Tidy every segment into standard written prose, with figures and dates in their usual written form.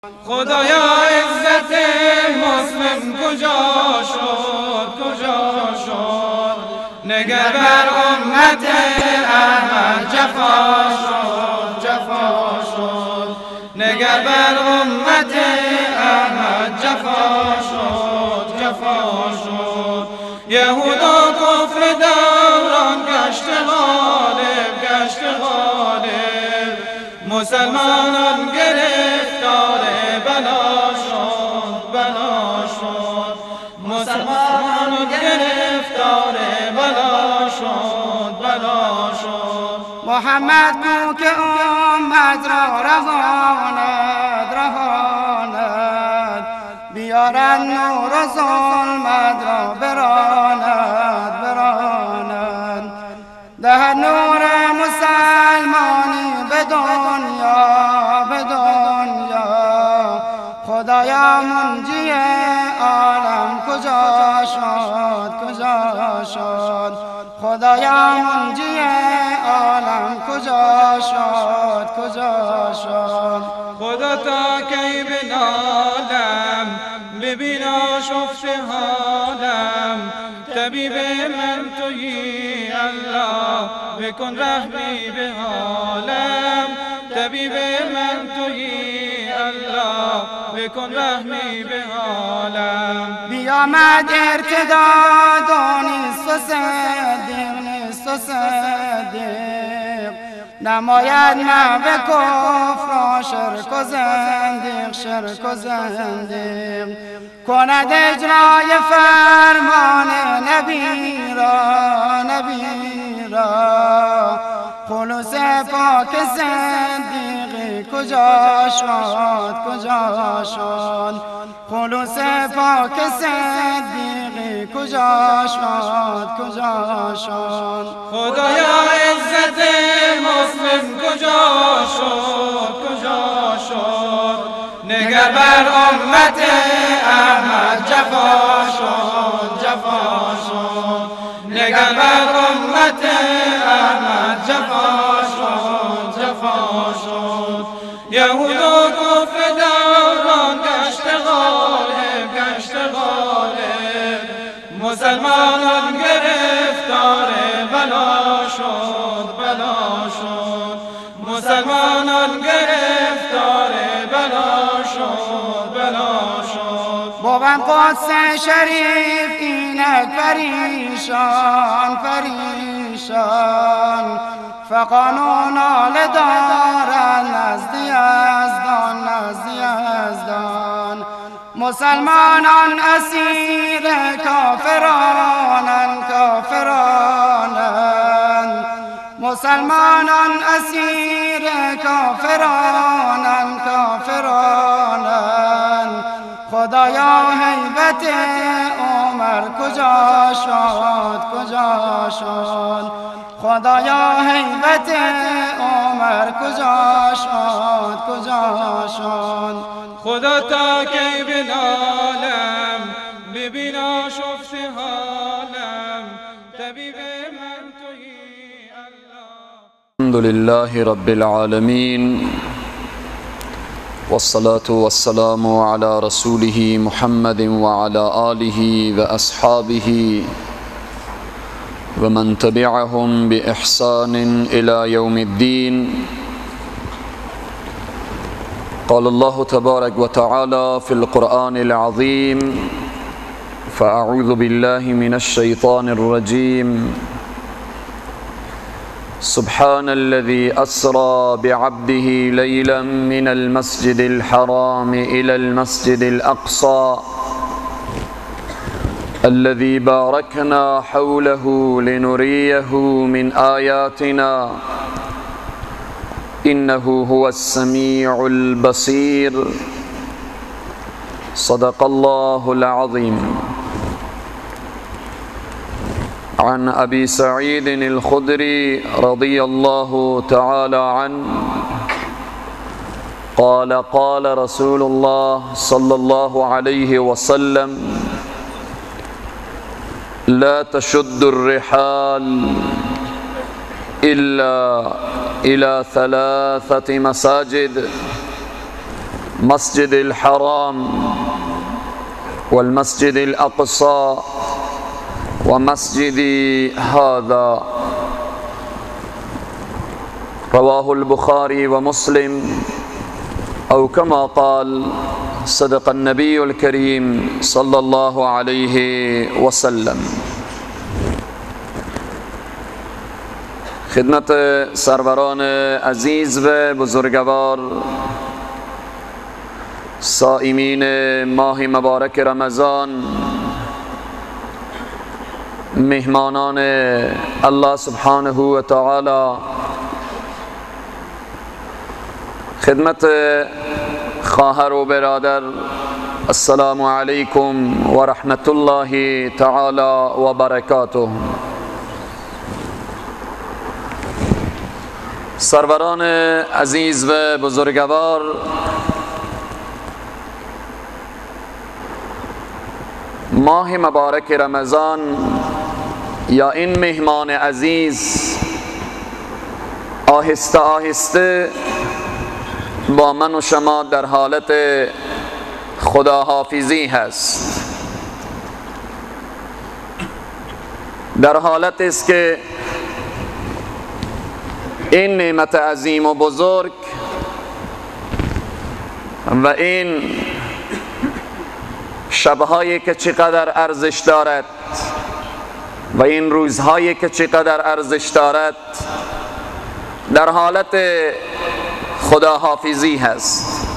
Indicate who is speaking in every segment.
Speaker 1: خدایا عزت مسلم کجا شد، کجا شد؟ نگر بر امت احمد جفا شد، جفا شد. نگر بر امت احمد جفا شد، جفا شد. یهودا کفر دوران گشت غالب، گشت غالب. مسلمانان گرفتار بلا شد، بلا شد. مسلمانان گرفتار بلا شد، بلا شد.
Speaker 2: محمد کو که امت را رهاند، رهاند. بیارد نور و ظلمت را براند، براند. دهد نور مسلمانی به دنیا، به دنیا. خدایا منجی عالم کجا شد، کجا شد؟ خدایا منجی عالم کجا شد، کجا شد؟
Speaker 1: خدا تا کی بنالم، ببین آشفته حالم. طبیب من تویی الله، بکن رحمی به حالم. طبیب من تویی الله، بکن رحمی به حالم.
Speaker 2: بیامد ارتداد و نیست و صدیق، نیست و صدیق. نماید محو کفر و شرک و زندیق، شرک و زندیق. کند اجرای فرمان نبی را، نبی را. خلوص پاک صدیقی کجا شد، کجا شد؟ خلوص پاک صدیقی کجا شد، کجا شد؟
Speaker 1: خدایا عزت مسلم کجا شد، کجا شد؟ نگر بر امت احمد جفا شد، جفا شد. نگر بر امت احمد جفا شد، جفا شد. یهود و کفر دوران گشت غالب، گشت غالب. مسلمانان گرفتار بلا شد، بلا شد. مسلمانان گرفتار بلا شد، بلا شد.
Speaker 2: بوم قدس شریف اینک پریشان، پریشان. فغان و ناله دارد نزد یزدان، نزد یزدان. مسلمانان اسیر کافرانند، کافرانند. مسلمانان اسیر کافرانند، کافرانند. خدایا هیبت عمر کجا شد، کجا شد؟ خدایا هیبت عمر کجا شد، کجا شد؟
Speaker 1: خدا تا کی بنالم، ببین آشفته حالم. طبیب من تویی الله.
Speaker 3: الحمد لله رب العالمین، والصلاة والسلام على رسوله محمد وعلى آله وأصحابه ومن تبعهم بإحسان إلى يوم الدين. قال الله تبارك وتعالى في القرآن العظيم: فأعوذ بالله من الشيطان الرجيم. سبحان الذي أسرى بعبده ليلا من المسجد الحرام إلى المسجد الأقصى الذي باركنا حوله لنريه من آياتنا إنه هو السميع البصير. صدق الله العظيم. عن أبي سعيد الخدري رضي الله تعالى عنه قال: قال رسول الله صلى الله عليه وسلم: لا تشد الرحال إلا إلى ثلاثة مساجد، مسجد الحرام والمسجد الأقصى ومسجدي هذا. رواه البخاري ومسلم، أو كما قال صدق النبي الكريم صلى الله عليه وسلم. خدمت سروران عزیز و بزرگوار، صائمین ماه مبارک رمضان، مهمانان الله سبحانه و تعالی، خدمت خواهر و برادر، السلام علیکم و رحمت الله تعالی و برکاته. سروران عزیز و بزرگوار، ماه مبارک رمضان یا این مهمان عزیز آهسته آهسته با من و شما در حالت خداحافظی هست، در حالت است که این نعمت عظیم و بزرگ و این شبهایی که چقدر ارزش دارد و این روزهایی که چقدر ارزش دارد در حالت خداحافظی هست.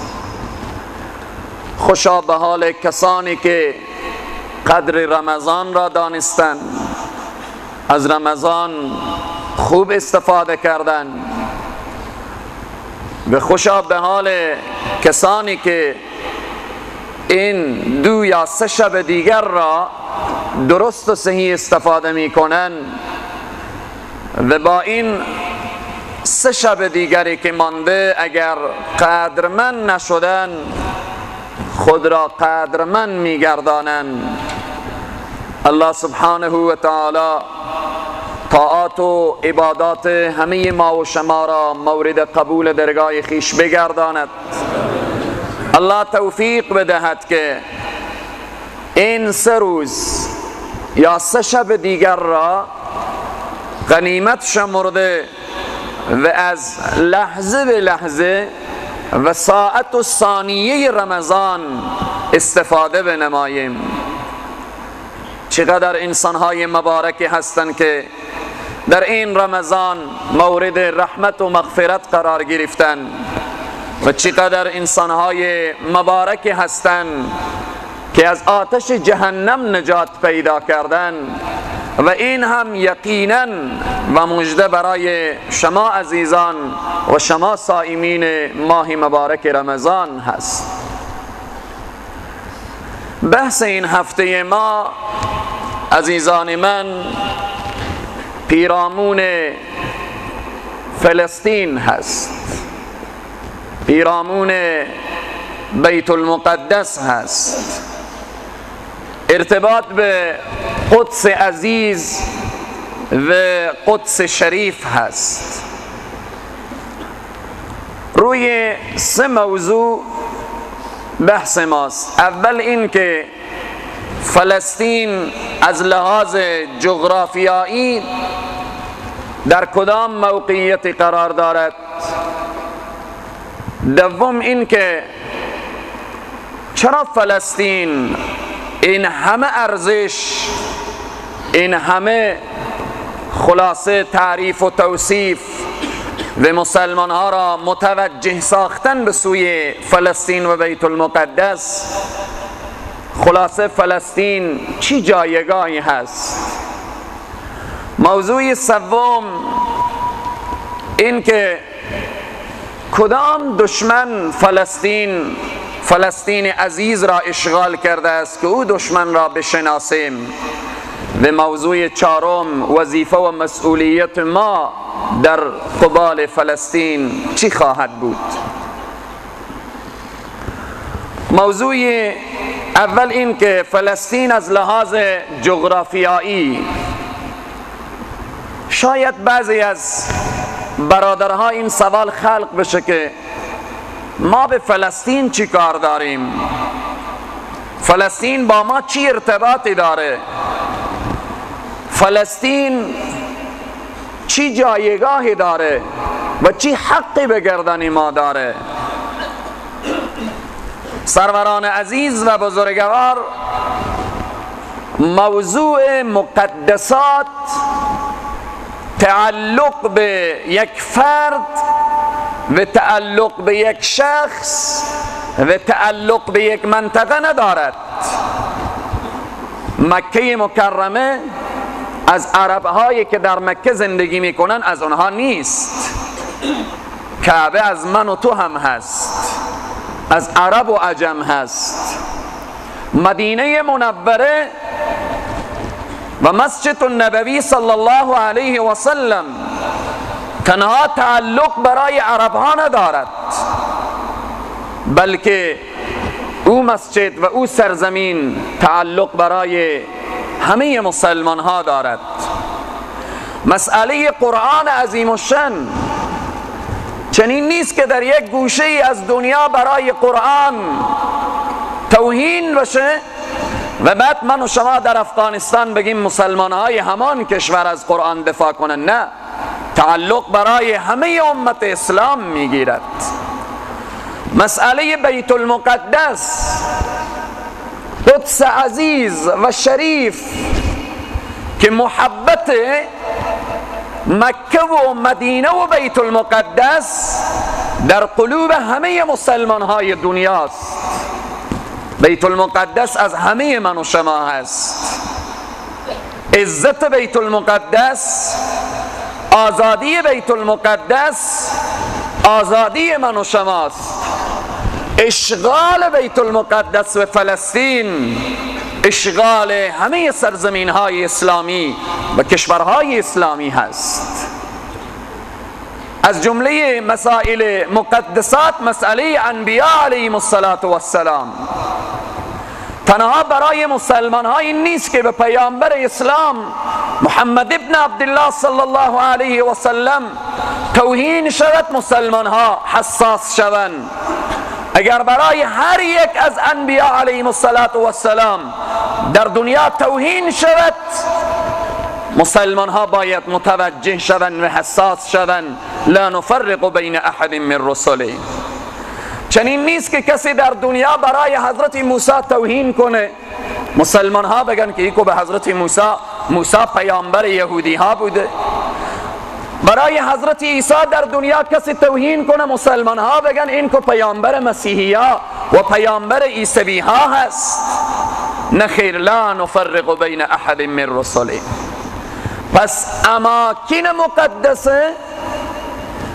Speaker 3: خوشا به حال کسانی که قدر رمضان را دانستند، از رمضان خوب استفاده کردند، و خوشا به حال کسانی که این 2 یا 3 شب دیگر را درست و صحیح استفاده می کنند و با این 3 شب دیگری که مانده اگر قدرمند نشدن خود را قدرمند می گردانند. الله سبحانه و تعالی طاعات و عبادات همه ما و شما را مورد قبول درگاه خویش بگرداند. الله توفیق بدهد که این 3 روز یا 3 شب دیگر را غنیمت شمرده و از لحظه به لحظه و ساعت و ثانیه رمضان استفاده بنماییم. چقدر انسانهای مبارکی هستند که در این رمضان مورد رحمت و مغفرت قرار گرفتند و چقدر انسانهای مبارکی هستند که از آتش جهنم نجات پیدا کردند. و این هم یقینا و مژده برای شما عزیزان و شما صائمین ماه مبارک رمضان هست. بحث این هفته ما عزیزان من پیرامون فلسطین هست، پیرامون بیت المقدس هست، ارتباط به قدس عزیز و قدس شریف هست. روی 3 موضوع بحث ماست. اول این که فلسطین از لحاظ جغرافیایی در کدام موقعیت قرار دارد. دوم این که چرا فلسطین این همه ارزش، این همه خلاصه تعریف و توصیف و مسلمان ها را متوجه ساختن به سوی فلسطین و بیت المقدس، خلاصه فلسطین چی جایگاهی هست. موضوع سوم این که کدام دشمن فلسطین عزیز را اشغال کرده است که او دشمن را بشناسیم. و موضوع چهارم وظیفه و مسئولیت ما در قبال فلسطین چی خواهد بود. موضوع اول این که فلسطین از لحاظ جغرافیایی، شاید بعضی از برادرها این سوال خلق بشه که ما به فلسطین چی کار داریم؟ فلسطین با ما چی ارتباطی داره؟ فلسطین چی جایگاهی داره و چی حقی به گردن ما داره؟ سروران عزیز و بزرگوار، موضوع مقدسات تعلق به یک فرد و تعلق به یک شخص و تعلق به یک منطقه ندارد. مکه مکرمه از عربهایی که در مکه زندگی میکنن از آنها نیست. کعبه از من و تو هم هست، از عرب و عجم هست. مدینه منوره و مسجد النبوی صلی الله علیه و سلم تنها تعلق برای عربها ندارد، بلکه او مسجد و او سرزمین تعلق برای همه مسلمان ها دارد. مسئله قرآن عظیم الشأن چنین نیست که در یک گوشه از دنیا برای قرآن توهین بشه و بعد من و شما در افغانستان بگیم مسلمان های همان کشور از قرآن دفاع کنن. نه، تعلق برای همه امت اسلام میگیرد. مسئله بیت المقدس، قدس عزیز و شریف که محبت مکه و مدینه و بیت المقدس در قلوب همه مسلمان های دنیاست. بیت المقدس از همه من و شما هست. عزت بیت المقدس، آزادی بیت المقدس آزادی من و شماست. اشغال بیت المقدس و فلسطین اشغال همه سرزمین های اسلامی و کشورهای اسلامی هست. از جمله مسائل مقدسات مسئله انبیاء علیهم الصلاة والسلام. تنها برای مسلمان ها این نیست که به پیامبر اسلام محمد ابن عبدالله صلی الله علیه و سلم توهین شود مسلمان ها حساس شوند. اگر برای هر یک از انبیاء علیهم الصلاة والسلام در دنیا توهین شود، مسلمان ها باید متوجه شوند و حساس شوند. لا نفرق بین احد من رسله. چنین نیست که کسی در دنیا برای حضرت موسی توهین کنه، مسلمان ها بگن که ایکو به حضرت موسی، موسی پیامبر یهودی ها بوده. برای حضرت عیسی در دنیا کسی توهین کنه، مسلمان ها بگن این کو پیامبر مسیحی ها و پیامبر عیسوی ها هست. نخیر، لا نفرق بین احد من رسله. پس اماکن مقدسه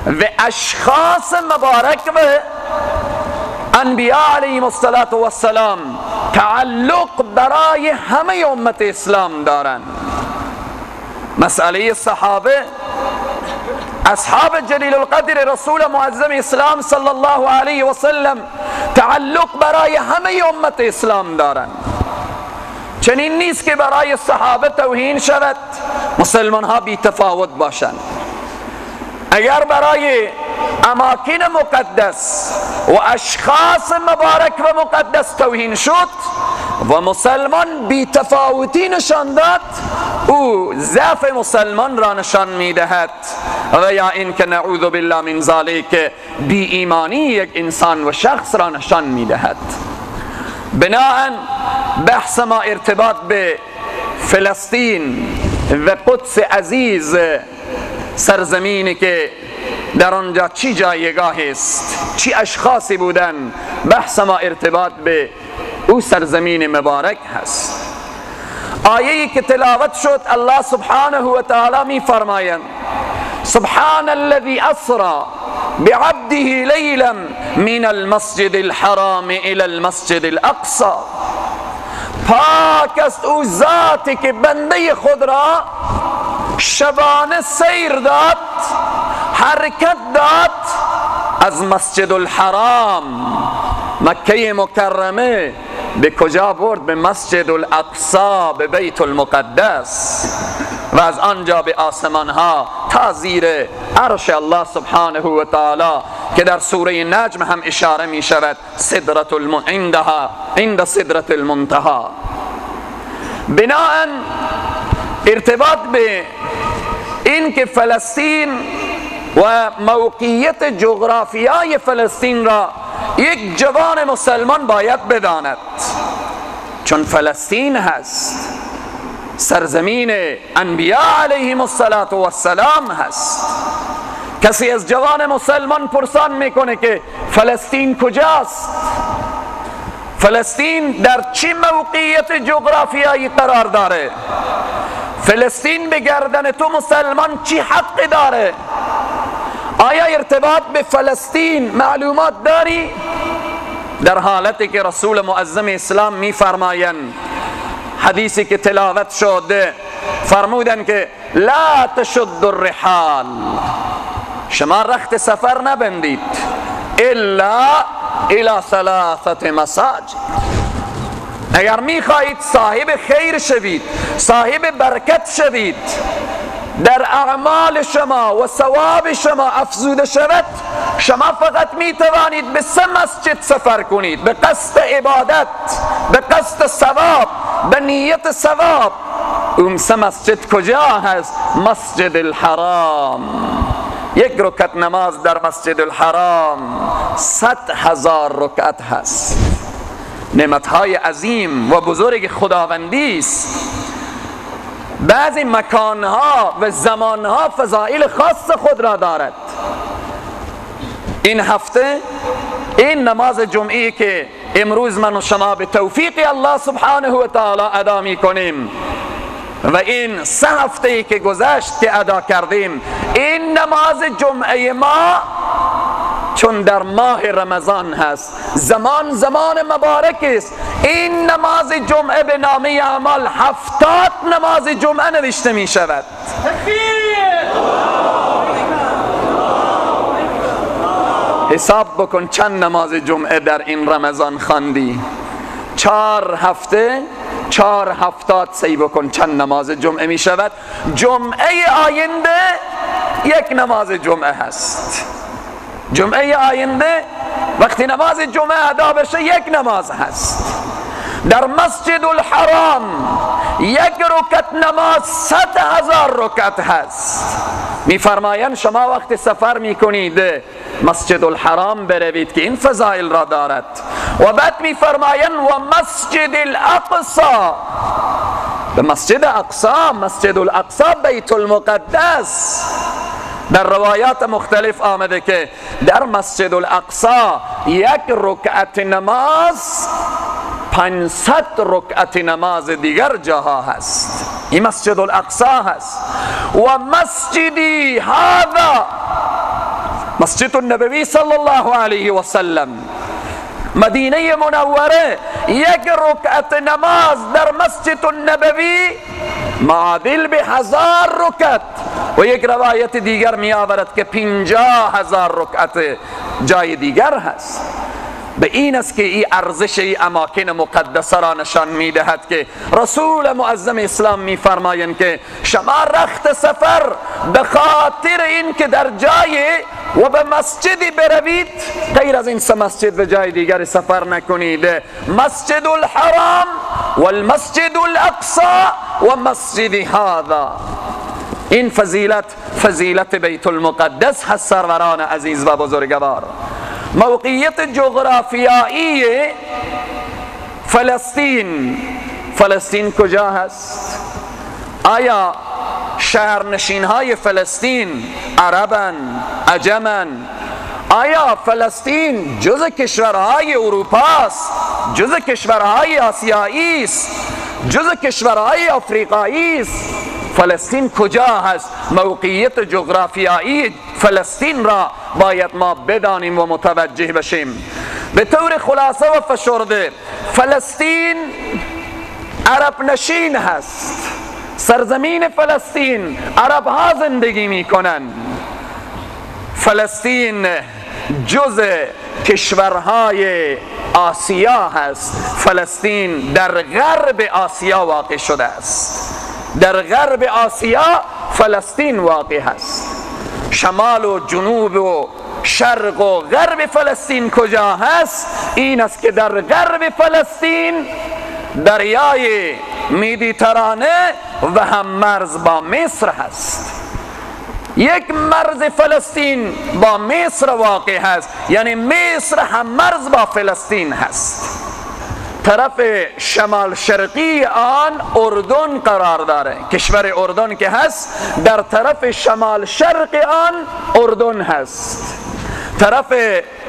Speaker 3: و اشخاص مبارک و انبیاء علیهم الصلاة والسلام تعلق برای همه امت اسلام دارند. مسئله صحابه، اصحاب جلیل القدر رسول معظم اسلام صلی الله علیه و سلم تعلق برای همه امت اسلام دارند. چنین نیست که برای صحابه توهین شود مسلمان ها بی تفاوت باشند. اگر برای اماکن مقدس و اشخاص مبارک و مقدس توهین شد و مسلمان بی تفاوتی نشان داد، او ضعف مسلمان را نشان میدهد و یا اینکه نعوذ بالله من ذلک بی ایمانی یک انسان و شخص را نشان میدهد. بناءً بحث ما ارتباط به فلسطین و قدس عزیز، سرزمینی که در آنجا چی جایگاه است، چی اشخاصی بودن، بحث ما ارتباط به او سرزمین مبارک هست. آیه‌ای که تلاوت شد، الله سبحانه و تعالی می فرمایند: سبحان الذي اسرى بعبده ليلا من المسجد الحرام الى المسجد الاقصى. پاک است او ذاتی که بنده خود را شبانه سیر داد، حرکت داد از مسجد الحرام مکه مکرمه به کجا برد؟ به مسجد الاقصی، به بیت المقدس. و از آنجا به آسمان ها تا زیر عرش الله سبحانه و تعالی که در سوره نجم هم اشاره می شود، سدرة عندها عند سدرة المنتهى. بناءً ارتباط به این که فلسطین و موقعیت جغرافیای فلسطین را یک جوان مسلمان باید بداند، چون فلسطین هست سرزمین انبیاء علیهم الصلاة والسلام هست. کسی از جوان مسلمان پرسان میکنه که فلسطین کجاست، فلسطین در چه موقعیت جغرافیایی قرار داره، فلسطین به گردن تو مسلمان چی حق داره، آیا ارتباط به فلسطین معلومات داری؟ در حالتی که رسول معظم اسلام میفرمایند، حدیثی که تلاوت شده، فرمودن که لا تشد الرحال، شما رخت سفر نبندید الا الى ثلاثه مساجد. اگر میخواهید صاحب خیر شوید، صاحب برکت شوید، در اعمال شما و ثواب شما افزوده شود، شما فقط میتوانید به سه مسجد سفر کنید، به قصد عبادت، به قصد ثواب، به نیت ثواب. اون سه مسجد کجا هست؟ مسجد الحرام. یک رکعت نماز در مسجد الحرام 100,000 رکعت هست. نعمتهای عظیم و بزرگ خداوندی است. بعضی مکانها و زمانها فضائل خاص خود را دارد. این هفته این نماز جمعی که امروز من و شما به توفیق الله سبحانه و تعالی ادا می کنیم و این سه هفته که گذشت که ادا کردیم، این نماز جمعه ما چون در ماه رمضان هست، زمان زمان مبارک است، این نماز جمعه به نامه اعمال 70 نماز جمعه نوشته می شود. حساب بکن چند نماز جمعه در این رمضان خواندی. 4 هفته 4 70 سی بکن چند نماز جمعه می شود. جمعه آینده یک نماز جمعه هست. جمعه آینده وقتی نماز جمعه ادا بشه یک نماز هست. در مسجد الحرام یک رکعت نماز 100,000 رکعت هست. میفرمایند شما وقتی سفر میکنید مسجد الحرام بروید که این فضائل را دارد. و بعد میفرمایند و مسجد الاقصی، به مسجد اقصی، مسجد الاقصی بیت المقدس. در روایات مختلف آمده که در مسجد الاقصی یک رکعت نماز 500 رکعت نماز دیگر جاها هست. این مسجد الاقصی هست. و مسجدی هذا، مسجد النبوی صلی الله علیه و سلم، مدینه منوره، یک رکعت نماز در مسجد النبوی معادل به 1000 رکعت. و یک روایت دیگر می آورد که 50,000 رکعت جای دیگر هست. به این است که این ارزش این اماکن مقدسه را نشان می دهد که رسول معظم اسلام می فرمایند که شما رخت سفر به خاطر این که در جای و به مسجدی بروید، غیر از این سه مسجد به جای دیگر سفر نکنید. مسجد الحرام والمسجد الاقصی و مسجد هذا. این فضیلت فضیلت بیت المقدس هست. سروران عزیز و بزرگوار، موقعیت جغرافیایی فلسطین، فلسطین کجا هست؟ آیا شهرنشین های فلسطین عربن، عجمن؟ آیا فلسطین جز کشورهای اروپا است، جز کشورهای آسیایی است، جز کشورهای آفریقایی است؟ فلسطین کجا هست؟ موقعیت جغرافیایی فلسطین را باید ما بدانیم و متوجه بشیم. به طور خلاصه و فشرده، فلسطین عرب نشین هست. سرزمین فلسطین عرب ها زندگی میکنن. فلسطین جز کشورهای آسیا هست. فلسطین در غرب آسیا واقع شده است. در غرب آسیا فلسطین واقع هست. شمال و جنوب و شرق و غرب فلسطین کجا هست؟ این است که در غرب فلسطین دریای مدیترانه و هم مرز با مصر هست. یک مرز فلسطین با مصر واقع هست، یعنی مصر هم مرز با فلسطین هست. طرف شمال شرقی آن اردن قرار داره، کشور اردن که هست در طرف شمال شرق آن اردن هست، طرف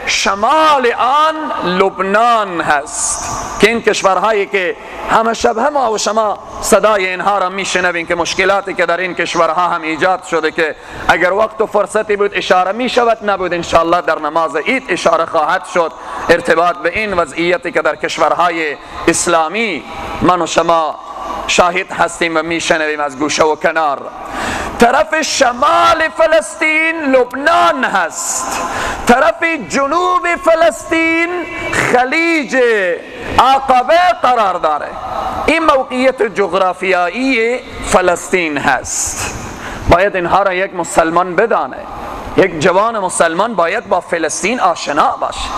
Speaker 3: شمال آن لبنان هست که این کشورهایی که همه شب همه و شما صدای اینها را میشنوین که مشکلاتی که در این کشورها هم ایجاد شده که اگر وقت و فرصتی بود اشاره میشود، نبود انشاءالله در نماز عید اشاره خواهد شد ارتباط به این وضعیتی که در کشورهای اسلامی من و شما شاهد هستیم و میشنویم از گوشه و کنار. طرف شمال فلسطین لبنان هست، طرف جنوب فلسطین خلیج عقبه قرار داره. این موقعیت جغرافیایی فلسطین هست. باید اینها را یک مسلمان بدانه، یک جوان مسلمان باید با فلسطین آشنا باشه.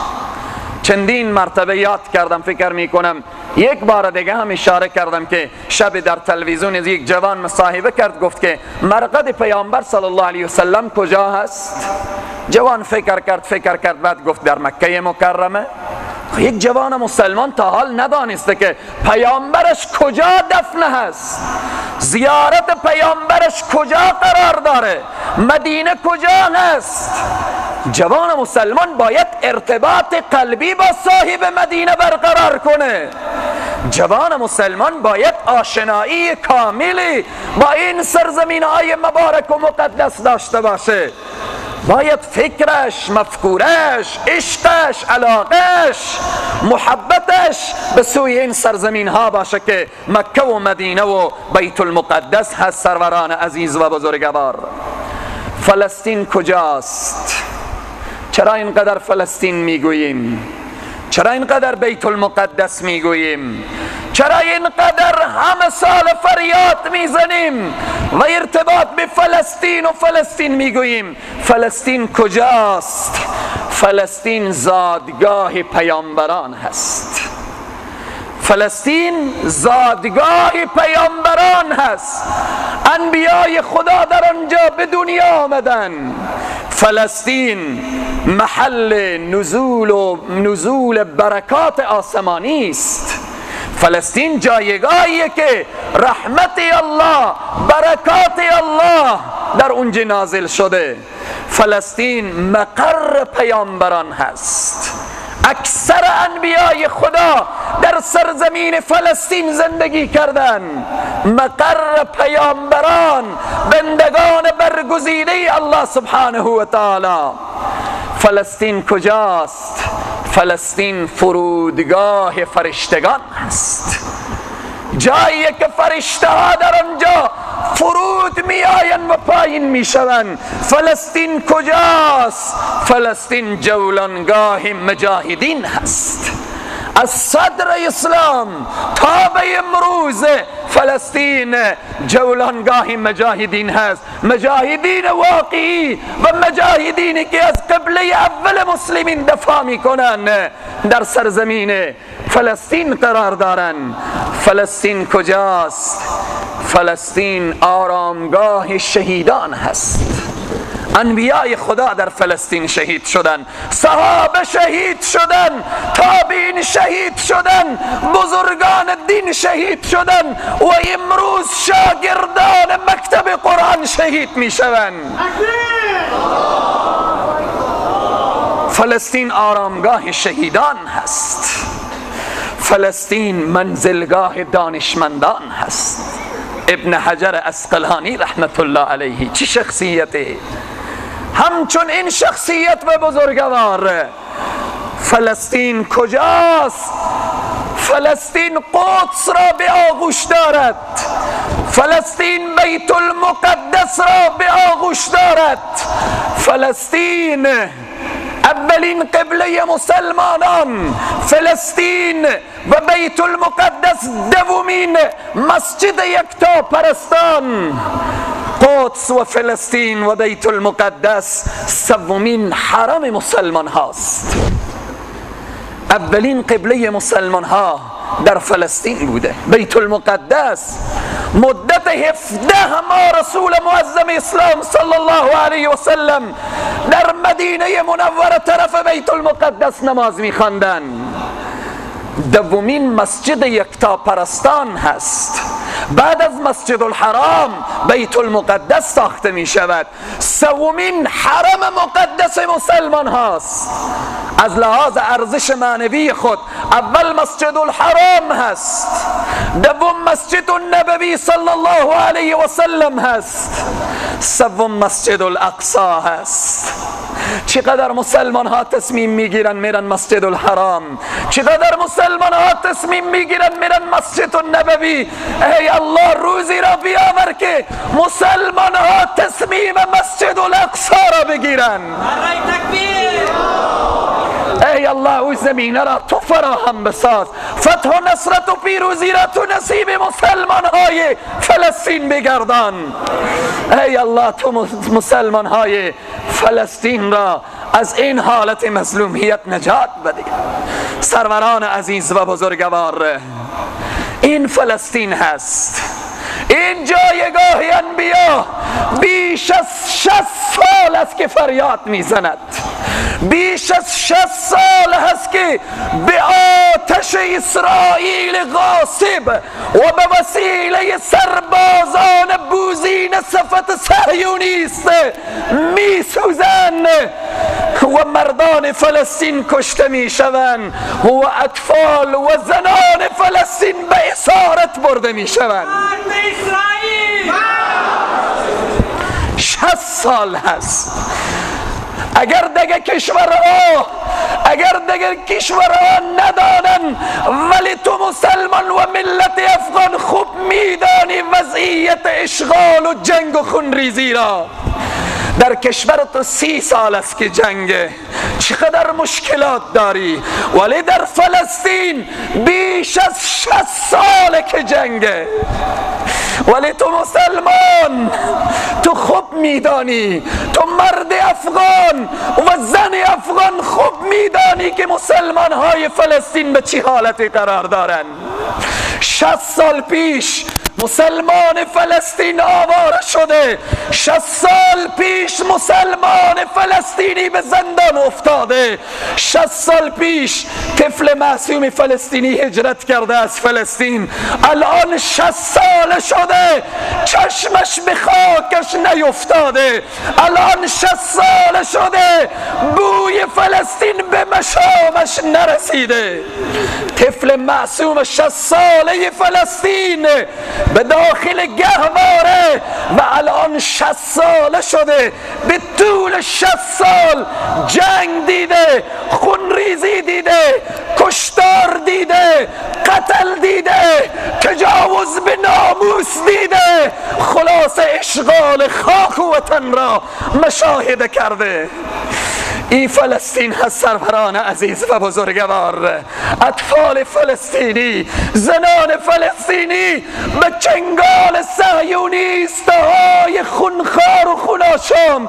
Speaker 3: چندین مرتبه یاد کردم، فکر میکنم یک بار دیگه هم اشاره کردم که شب در تلویزیون یک جوان مصاحبه کرد، گفت که مرقد پیامبر صلی الله علیه وسلم کجا هست؟ جوان فکر کرد بعد گفت در مکه مکرمه. یک جوان مسلمان تا حال ندانسته که پیامبرش کجا دفن هست، زیارت پیامبرش کجا قرار داره، مدینه کجا هست. جوان مسلمان باید ارتباط قلبی با صاحب مدینه برقرار کنه. جوان مسلمان باید آشنایی کاملی با این سرزمین های مبارک و مقدس داشته باشه. باید فکرش، مفکورش، عشقش، علاقش، محبتش به سوی این سرزمین ها باشه که مکه و مدینه و بیت المقدس هست. سروران عزیز و بزرگوار، فلسطین کجاست؟ چرا اینقدر فلسطین میگوییم؟ چرا اینقدر بیت المقدس میگوییم؟ چرا اینقدر همه سال فریاد میزنیم و ارتباط به فلسطین و فلسطین میگوییم؟ فلسطین کجاست؟ فلسطین زادگاه پیامبران هست. فلسطین زادگاه پیامبران هست. انبیای خدا در آنجا به دنیا آمدن. فلسطین محل نزول و نزول برکات آسمانی است. فلسطین جایگاهیه که رحمت الله، برکات الله در اونجا نازل شده. فلسطین مقر پیامبران هست. اکثر انبیای خدا در سرزمین فلسطین زندگی کردن. مقر پیامبران، بندگان برگزیده الله سبحانه و تعالی. فلسطین کجاست؟ فلسطین فرودگاه فرشتگان هست، جایی که فرشته ها در آنجا فرود می آیند و پایین می شوند. فلسطین کجاست؟ فلسطین جولانگاه مجاهدین هست. از صدر اسلام تا به امروز فلسطین جولانگاه مجاهدین هست. مجاهدین واقعی و مجاهدینی که از قبله اول مسلمین دفاع میکنن در سرزمین فلسطین قرار دارن. فلسطین کجاست؟ فلسطین آرامگاه شهیدان هست. انبیای خدا در فلسطین شهید شدن، صحابه شهید شدن، تابعین شهید شدن، بزرگان دین شهید شدن و امروز شاگردان مکتب قرآن شهید می شوند. فلسطین آرامگاه شهیدان هست. فلسطین منزلگاه دانشمندان هست. ابن حجر عسقلانی رحمت الله علیه چه شخصیتی، همچون این شخصیت و بزرگوار. فلسطین کجاست؟ فلسطین قدس را به آغوش دارد. فلسطین بیت المقدس را به آغوش دارد. فلسطین اولین قبله مسلمانان فلسطین و بیت المقدس، دومین مسجد یکتا پرستان قدس و فلسطین و بیت المقدس، سومین حرم مسلمان هاست. اولین قبله مسلمان ها در فلسطین بوده، بیت المقدس. مدت 17 ماه رسول معظم اسلام صلی الله علیه و سلم در مدینه منوره طرف بیت المقدس نماز میخواندن. دومین مسجد یکتا پرستان هست. بعد از مسجد الحرام بیت المقدس ساخته می شود. سومین حرم مقدس مسلمان هاست. از لحاظ ارزش معنوی خود اول مسجد الحرام هست، دوم مسجد النبوی صلی الله علیه و سلم هست، سوم مسجد الاقصی هست. چقدر مسلمان ها تصمیم میگیرن میرن مسجد الحرام، چقدر مسلمان ها تصمیم میگیرن میرن مسجد النبوی. ای الله روزی را بیاور که مسلمان ها تصمیم مسجد الاقصی را بگیرن. ای الله او زمینه را تو فراهم بساز، فتح و نصرت و پیروزی را تو نصیب مسلمان های فلسطین بگردان. ای الله تو مسلمان های فلسطین را از این حالت مظلومیت نجات بده. سروران عزیز و بزرگوار، این فلسطین هست، این جایگاه انبیا. بیش از 60 سال است که فریاد میزند، بیش از 60 سال هست که به آتش اسرائیل غاصب و به وسیله سربازان بوزین صفت صهیونیست میسوزند و مردان فلسطین کشته میشوند و اطفال و زنان فلسطین به اسارت برده میشوند. 60 سال هست. اگر دیگه کشورها ندانن، ولی تو مسلمان و ملت افغان خوب میدانی وضعیت اشغال و جنگ و خونریزی را. در کشور تو 30 سال است که جنگه، چقدر مشکلات داری، ولی در فلسطین بیش از 60 ساله که جنگه. ولی تو مسلمان، تو خوب میدانی، تو مرد افغان و زن افغان خوب میدانی که مسلمان های فلسطین به چه حالتی قرار دارن. 60 سال پیش مسلمان فلسطین آواره شده، 60 سال پیش مسلمان فلسطینی به زندان افتاده، 60 سال پیش طفل معصوم فلسطینی هجرت کرده از فلسطین، الان 60 سال شده چشمش به خاکش نیفتاده، الان 60 سال شده بوی فلسطین به مشامش نرسیده. طفل معصوم 60 ساله فلسطین به داخل گهواره و الان 60 ساله شده، به طول 60 سال جنگ دیده، خونریزی دیده، کشتار دیده، قتل دیده، تجاوز به ناموس دیده، خلاص اشغال خاک و وطن را مشاهده کرده. این فلسطین هست سروران عزیز و بزرگوار. اطفال فلسطینی، زنان فلسطینی به چنگال صهیونیست های خونخوار و خوناشام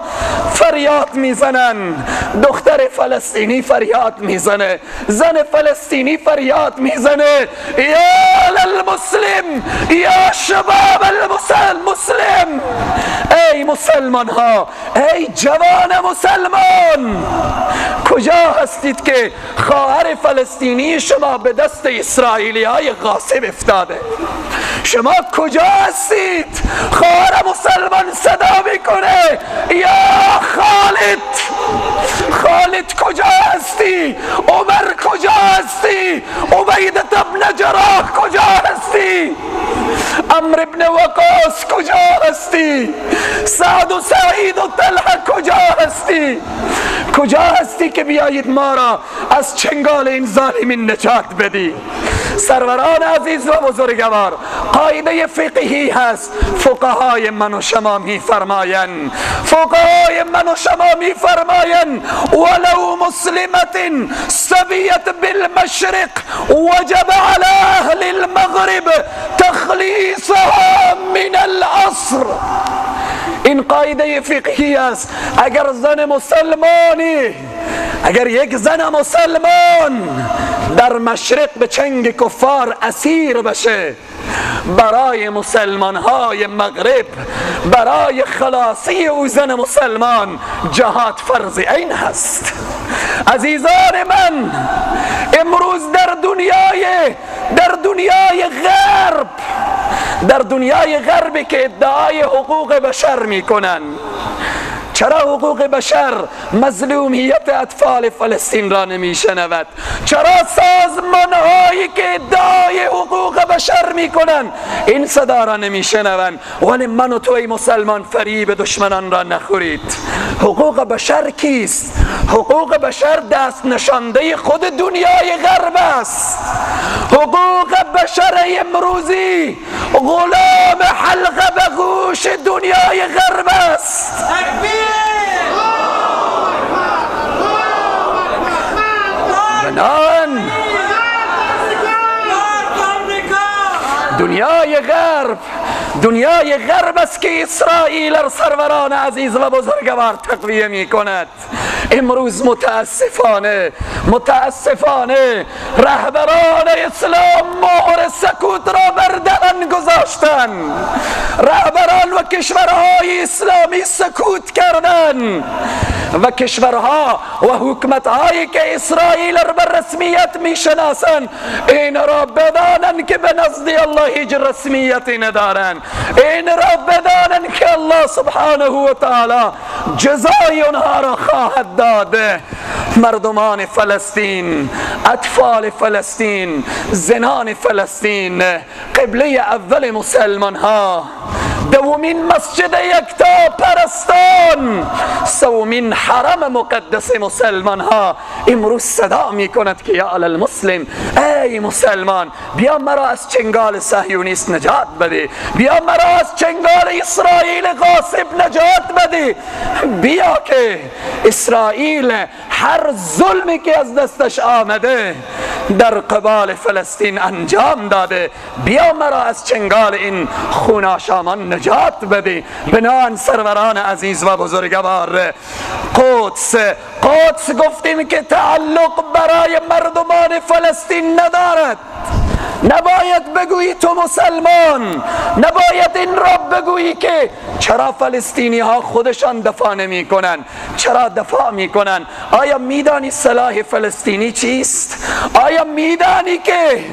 Speaker 3: فریاد میزنن. دختر فلسطینی فریاد میزنه، زن فلسطینی فریاد میزنه، یا للمسلم، یا شباب المسلم، ای مسلمان ها، ای جوان مسلمان، کجا هستید که خواهر فلسطینی شما به دست اسرائیلی های غاصب افتاده؟ شما کجا هستید؟ خواهر مسلمان صدا میکنه یا خالد، خالد کجا هستی؟ عمر کجا هستی؟ عبیده ابن جراح کجا هستی؟ عمرو ابن وقاص کجا هستی؟ سعد و سعید و طلحه کجا هستی؟ کجا هستی که بیایید ما را از چنگال این ظالمین نجات بدی؟ سروران عزیز و بزرگوار، قاعده فقهی هست. فقهای من و شما میفرمایند، فقهای من و شما میفرمایند ولو مسلمة سبیت بالمشرق وجب على اهل المغرب تخلیصها من العصر. این قاعده فقهی است. اگر زن مسلمانی، اگر یک زن مسلمان در مشرق به چنگ کفار اسیر بشه، برای مسلمان های مغرب، برای خلاصی او زن مسلمان جهاد فرض عین هست. عزیزان من، امروز در دنیای غرب، در دنیای غرب که ادعای حقوق بشر میکنن، چرا حقوق بشر مظلومیت اطفال فلسطین را نمیشنود؟ چرا سازمان هایی که ادعای حقوق بشر میکنن این صدا را نمیشنوند؟ ولی من و توی مسلمان فریب دشمنان را نخورید. حقوق بشر کیست؟ حقوق بشر دست نشانده خود دنیای غرب است. حقوق بشر امروزی غلام حلقه به گوش دنیای غرب است. بنان دنیای غرب، دنیای غرب است که اسرائیل سروران عزیز و بزرگوار تقویه می کند. امروز متاسفانه، متاسفانه رهبران اسلام مهر سکوت را بر دهن گذاشتند. رهبران و کشورهای اسلامی سکوت کردند و کشورها و حکومتهایی که اسرائیل را به رسمیت میشناسند این را بدانند که به نزد الله هیچ رسمیتی ندارند. این را بدانند که الله سبحانه و تعالی جزای آنها را خواهد داد. مردمان فلسطین، اطفال فلسطین، زنان فلسطین، قبله اول مسلمان ها، دومین مسجد یکتا پرستان، سومین حرم مقدس مسلمان ها امروز صدا می کند که یا المسلم، ای مسلمان، بیا مرا از چنگال صهیونیست نجات بده، بیا مرا از چنگال اسرائیل غاصب نجات بده، بیا که اسرائیل هر ظلمی که از دستش آمده در قبال فلسطین انجام داده، بیا مرا از چنگال این خوناشامان نجات بده. بنان سروران عزیز و بزرگوار، قدس، قدس گفتیم که تعلق برای مردمان فلسطین ندارد. نباید بگویی تو مسلمان، نباید این را بگویی که چرا فلسطینی ها خودشان دفاع نمی کنن، چرا دفاع می کنن. آیا میدانی سلاح فلسطینی چیست؟ آیا میدانی که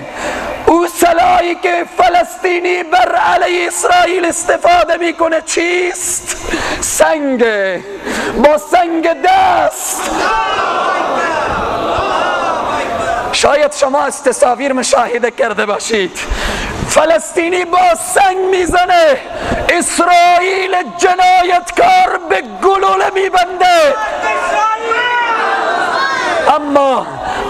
Speaker 3: او سلاحی که فلسطینی بر علیه اسرائیل استفاده میکنه چیست؟ سنگ، با سنگ دست. شاید شما از تصاویر مشاهده کرده باشید، فلسطینی با سنگ میزنه، اسرائیل جنایتکار به گلوله میبنده،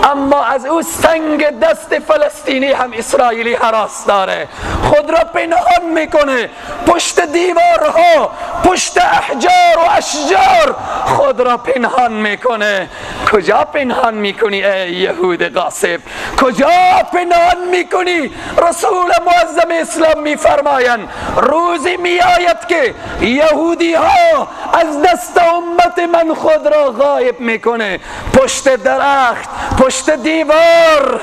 Speaker 3: اما از او سنگ دست فلسطینی هم اسرائیلی هراس داره، خود را پنهان میکنه پشت دیوارها، پشت احجار و اشجار خود را پنهان میکنه. کجا پنهان میکنی ای یهود غاصب؟ کجا پنهان میکنی؟ رسول معظم اسلام میفرمایند روزی میآید که یهودی ها از دست امت من خود را غایب میکنه، پشت درخت، پشت دیوار،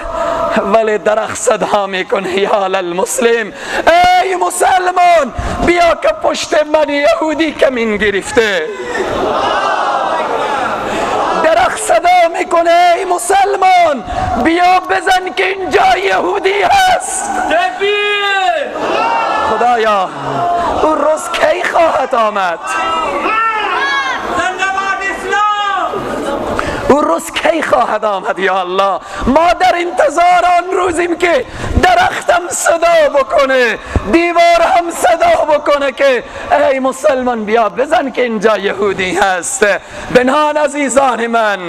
Speaker 3: ولی درخت صدا میکنه یا للمسلم، ای مسلمان بیا که پشت من یهودی کمین گرفته. درخت صدا میکنه ای مسلمان بیا بزن که اینجا یهودی هست. خدایا اون روز کی خواهد آمد؟ اون روز کی خواهد آمد یا الله؟ ما در انتظار آن روزیم که درختم صدا بکنه، دیوار هم صدا بکنه که ای مسلمان بیا بزن که اینجا یهودی هست. بنان عزیزان من،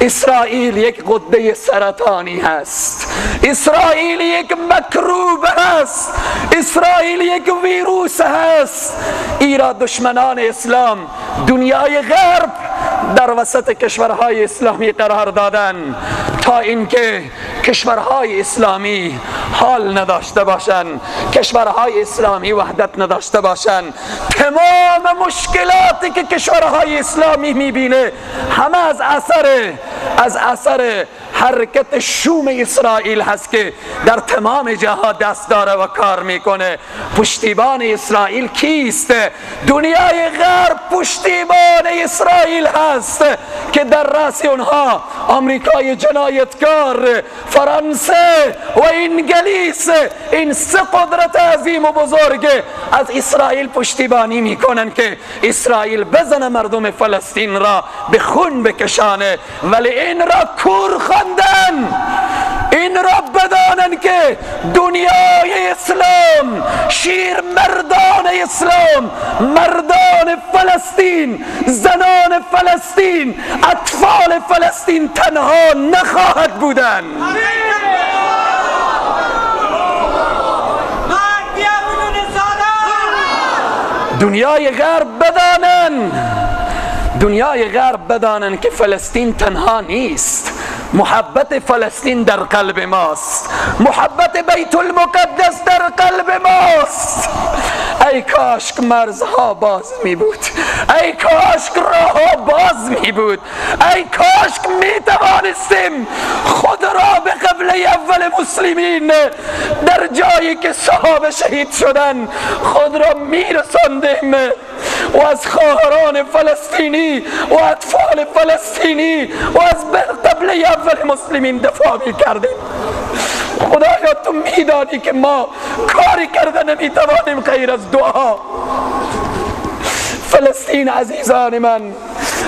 Speaker 3: اسرائیل یک غده سرطانی هست، اسرائیل یک مکروب هست، اسرائیل یک ویروس هست. ایرا دشمنان اسلام، دنیای غرب در وسط کشورهای اسلامی قرار دادن تا اینکه کشورهای اسلامی حال نداشته باشند، کشورهای اسلامی وحدت نداشته باشند. تمام مشکلاتی که کشورهای اسلامی میبینه همه از اثر حرکت شوم اسرائیل هست که در تمام جاها دست داره و کار میکنه. پشتیبان اسرائیل کیست؟ دنیای غرب پشتیبان اسرائیل هست که در رأس اونها آمریکای جنایتکار، فرانسه و انگلیس، این سه قدرت عظیم و بزرگ از اسرائیل پشتیبانی میکنن که اسرائیل بزنه مردم فلسطین را به خون بکشانه. ولی این را کور خواندن، این را بدانن که دنیای اسلام، شیر مردان اسلام، مردان فلسطین، زنان فلسطین، اطفال فلسطین تنها نخواهد بودن. دنیای غرب بدانن، دنیای غرب بدانن که فلسطین تنها نیست. محبت فلسطین در قلب ماست، محبت بیت المقدس در قلب ماست. ای کاش مرزها باز می بود، ای کاش راه باز می بود، ای کاش می توانستیم خود را به قبله اول مسلمین در جایی که صحابه شهید شدن خود را می رساندیم و از خواهران فلسطینی و اطفال فلسطینی و از قبله اول مسلمین دفاع می کردیم. خدایا تو میدانی که ما کاری کرده نمیتوانیم غیر از دعا. فلسطین عزیزان من،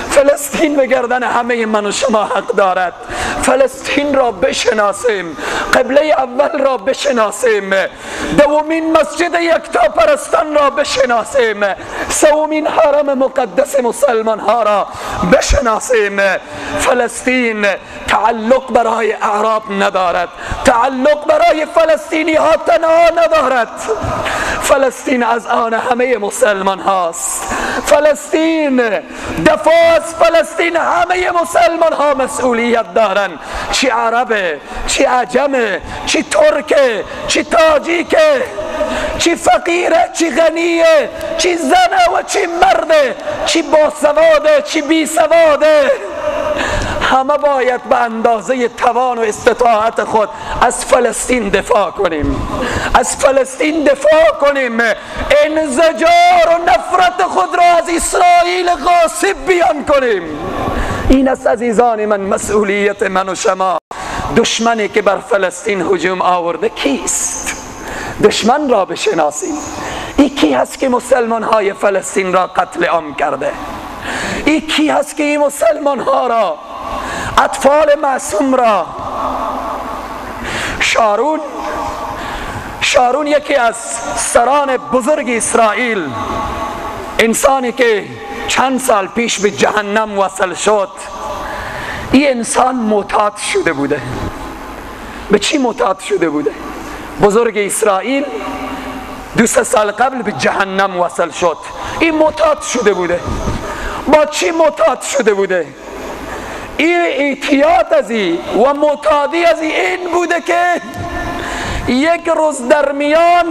Speaker 3: فلسطین به گردن همه من و شما حق دارد. فلسطین را بشناسیم، قبله اول را بشناسیم، دومین مسجد یکتا پرستان را بشناسیم، سومین حرم مقدس مسلمان ها را بشناسیم. فلسطین تعلق برای اعراب ندارد، تعلق برای فلسطینی ها تنها ندارد. فلسطین از آن همه مسلمان هاست. فلسطین، دفاع از فلسطین همه مسلمان ها مسئولیت دارن، چی عربه، چی عجمه، چی ترکه، چی تاجیکه، چی فقیره، چی غنیه، چی زنه و چی مرده، چی باسواده، چی بی سواده. همه باید به اندازه توان و استطاعت خود از فلسطین دفاع کنیم، از فلسطین دفاع کنیم. انزجار و نفرت خود را از اسرائیل غاصب بیان کنیم. این است عزیزان من مسئولیت من و شما. دشمنی که بر فلسطین هجوم آورده کیست؟ دشمن را بشناسیم. این کی هست که مسلمان های فلسطین را قتل عام کرده؟ این کی هست که این مسلمان ها را، اطفال معصوم را؟ شارون یکی از سران بزرگ اسرائیل، انسانی که چند سال پیش به جهنم وصل شد، این انسان معتاد شده بوده. به چی معتاد شده بوده؟ بزرگ اسرائیل 2-3 سال قبل به جهنم وصل شد. این معتاد شده بوده. با چی معتاد شده بوده؟ این اعتیاد از این و معتادی از این بوده که یک روز در میان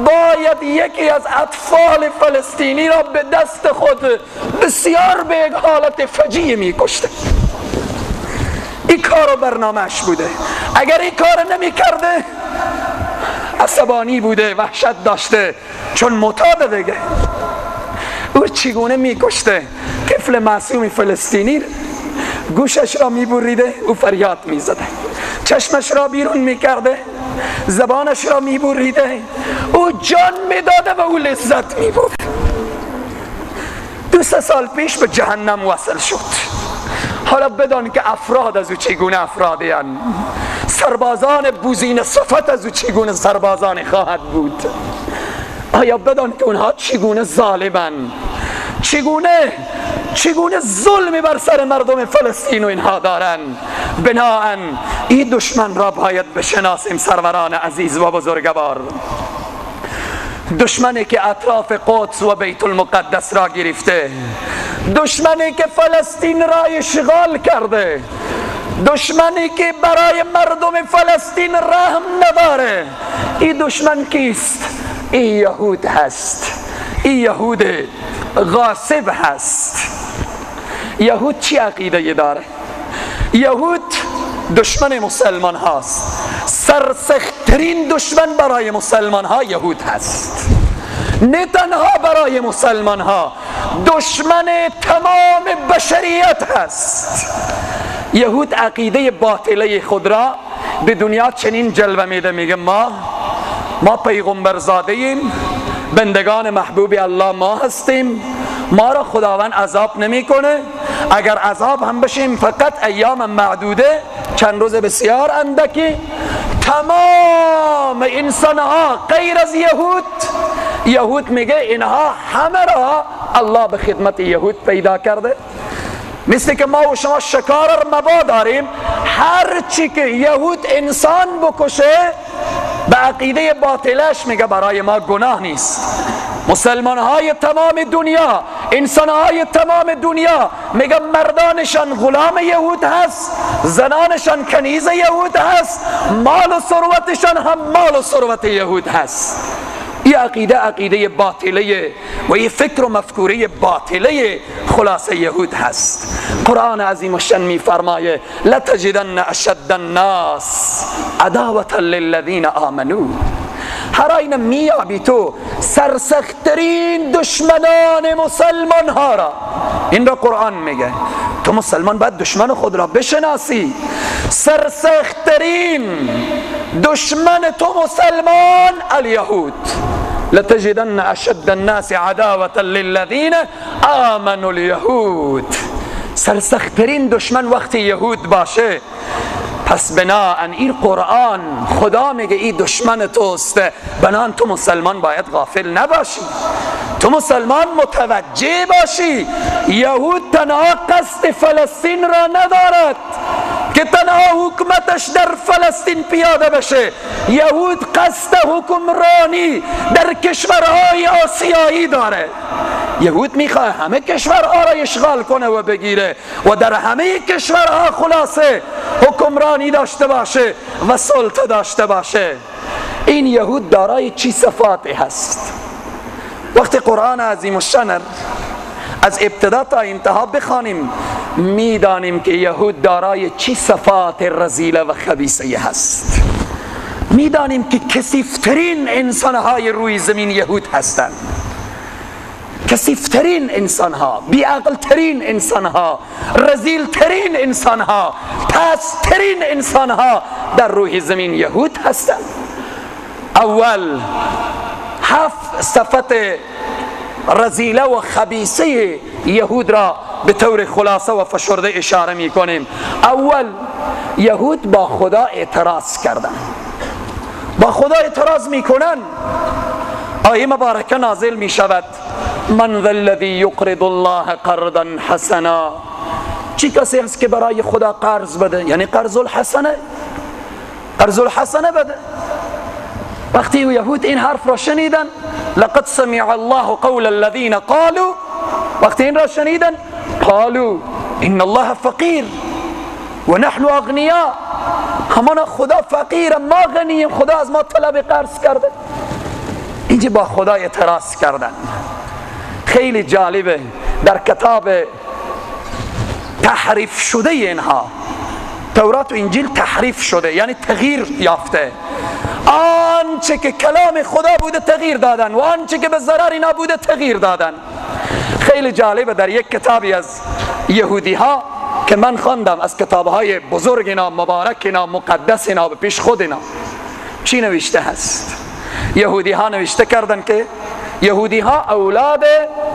Speaker 3: باید یکی از اطفال فلسطینی را به دست خود بسیار به یک حالت فجیع میکشته. این کار و برنامهش بوده. اگر این کار نمی کرده عصبانی بوده، وحشت داشته، چون معتاد دیگه. او چگونه میکشته؟ طفل معصوم فلسطینی گوشش را میبریده، او فریاد میزده، چشمش را بیرون میکرده، زبانش را میبریده، او جان میداده و او لذت میبرد. 2-3 سال پیش به جهنم وصل شد. حالا بدان که افراد از او چگونه افرادی هستند، سربازان بوزین صفت از او چگونه سربازان خواهد بود. آیا بدان که اونها چگونه ظالمن، چگونه چگونه ظلمی بر سر مردم فلسطین و اینها دارن. بناءً این دشمن را باید بشناسیم سروران عزیز و بزرگوار. دشمنی که اطراف قدس و بیت المقدس را گرفته، دشمنی که فلسطین را اشغال کرده، دشمنی که برای مردم فلسطین رحم نداره، این دشمن کیست؟ این یهود هست، این یهود غاصب هست. یهود چی عقیده داره؟ یهود دشمن مسلمان هاست، سرسخت‌ترین دشمن برای مسلمان ها یهود هست. نه تنها برای مسلمان ها، دشمن تمام بشریت هست. یهود عقیده باطله خود را به دنیا چنین جلوه میده، میگه ما پیغمبر زاده ایم، بندگان محبوب الله ما هستیم، ما را خداوند عذاب نمیکنه، اگر عذاب هم بشیم فقط ایام معدوده، چند روز بسیار اندکی. تمام انسان ها غیر از یهود، یهود میگه اینها همه را الله به خدمت یهود پیدا کرده. مثل که ما و شما شکار مبا داریم، هر چی که یهود انسان بکشه به عقیده باطلش میگه برای ما گناه نیست. مسلمان های تمام دنیا، انسان های تمام دنیا میگه مردانشان غلام یهود هست، زنانشان کنیز یهود هست، مال و ثروتشان هم مال و ثروت یهود هست. این عقیده عقیده باطله و این فکر و مفکوره باطله خلاصه یهود هست. قرآن عظیم الشان میفرمایه لتجدن اشد الناس عداوة للذین آمنوا. هر آینه میابی تو سرسخترین دشمنان مسلمان ها را. این را قرآن میگه. تو مسلمان باید دشمن خود را بشناسی. سرسخترین دشمن تو مسلمان الیهود. لتجدن اشد الناس عداوة للذین آمنوا الیهود. سرسخترین دشمن وقتی یهود باشه، پس بناءً این قرآن خدا میگه این دشمن توست، بناءً تو مسلمان باید غافل نباشی، تو مسلمان متوجه باشی. یهود تنها قصد فلسطین را ندارد که تنها حکومتش در فلسطین پیاده بشه، یهود قصد حکمرانی در کشورهای آسیایی داره. یهود میخواه همه کشورها را اشغال کنه و بگیره و در همه کشورها خلاصه حکمرانی داشته باشه و سلطه داشته باشه. این یهود دارای چی صفاتی هست؟ وقتی قرآن عظیم الشان از ابتدا تا انتها بخوانیم میدانیم که یهود دارای چی صفات رذیله و خبیثه هست. میدانیم که کثیفترین انسانهای روی زمین یهود هستند. کثیفترین انسانها، بیعقلترین انسانها، رذیلترین انسانها، پسترین انسانها در روی زمین یهود هستند. اول 7 صفت رذیله و خبیثه یهود را به طور خلاصه و فشرده اشاره می کنیم. اول، یهود با خدا اعتراض کردن، با خدا اعتراض می کنن. آیه مبارکه نازل می شود: من ذا الذی یقرض الله قرضا حسنا. چی کسی هست که برای خدا قرض بده؟ یعنی قرض الحسنه، قرض الحسنه بده. وقتی یهود این حرف را شنیدن، لقد سمع الله قول الذین قالوا، وقتی این را شنیدن قالوا ان الله فقیر و نحن اغنیا. همانا خدا فقیر، ما غنیم، خدا از ما طلب قرض کرده. اینجا با خدا اعتراض کردن. خیلی جالبه در کتاب تحریف شده اینها، تورات و انجیل تحریف شده، یعنی تغییر یافته. آنچه که کلام خدا بوده تغییر دادن و آنچه که به ضرر اینا بوده تغییر دادن. خیلی جالبه در یک کتابی از یهودی ها که من خواندم، از کتابهای بزرگ اینا، مبارک اینا، مقدس اینا، به پیش خود اینا، چی نوشته هست؟ یهودی ها نوشته کردن که یهودی ها اولاد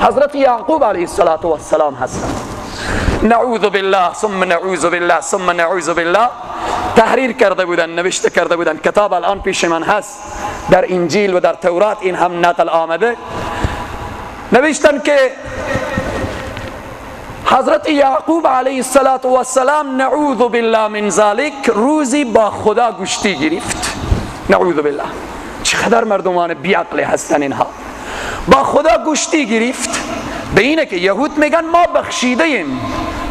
Speaker 3: حضرت یعقوب علیه السلام هستند. نعوذ بالله ثم نعوذ بالله ثم نعوذ بالله. تحریر کرده بودن، نوشته کرده بودن. کتاب الان پیش من هست، در انجیل و در تورات این هم نقل آمده. نوشتن که حضرت یعقوب علیه السلام نعوذ بالله من ذلک روزی با خدا گشتی گرفت. نعوذ بالله، چقدر مردمان بیعقل هستن اینها. با خدا گشتی گرفت به اینه که یهود میگن ما بخشیده ایم.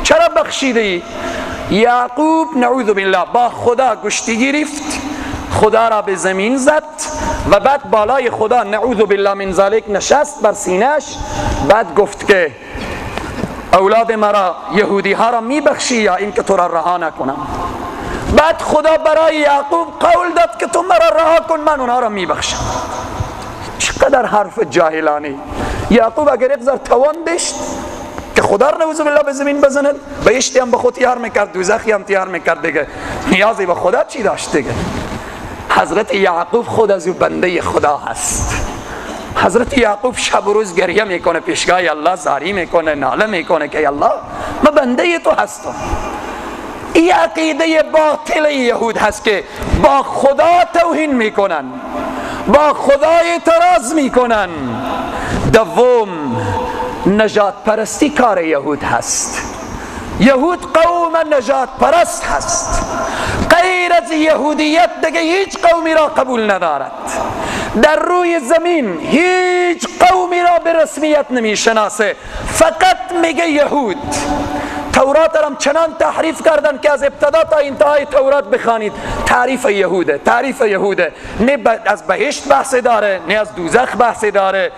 Speaker 3: چرا بخشیده ای؟ یعقوب نعوذ بالله با خدا گشتی گرفت، خدا را به زمین زد و بعد بالای خدا نعوذ بالله من ذلک نشست بر سینهش. بعد گفت که اولاد مرا یهودی ها را میبخشی یا اینکه تو را رها نکنم؟ بعد خدا برای یعقوب قول داد که تو مرا رها کن، من اونها را میبخشم. چقدر حرف جاهلانی. یعقوب اگر یک ذره توان داشت که خدا را نعوذ بالله به زمین بزند، بهشتی هم به خود تیار میکرد، دوزخی هم تیار میکرد دیگه، نیازی به خدا چی داشت دیگه؟ حضرت یعقوب خود از او بنده خدا هست. حضرت یعقوب شب و روز گریه میکنه پیشگاه الله، زاری میکنه، ناله میکنه که الله من بنده تو هستم. این عقیده باطل یهود هست که با خدا توهین میکنن، با خدا اعتراض میکنن. دوم، نجات پرستی کار یهود هست. یهود قوم نجات پرست هست، غیر از یهودیت دیگه هیچ قومی را قبول ندارد. در روی زمین هیچ قومی را به رسمیت نمیشناسه، فقط میگه یهود. تورات را چنان تحریف کردن که از ابتدا تا انتهای تورات بخوانید تعریف یهوده، تعریف یهوده. نه از بهشت بحث داره، نه از دوزخ بحث داره،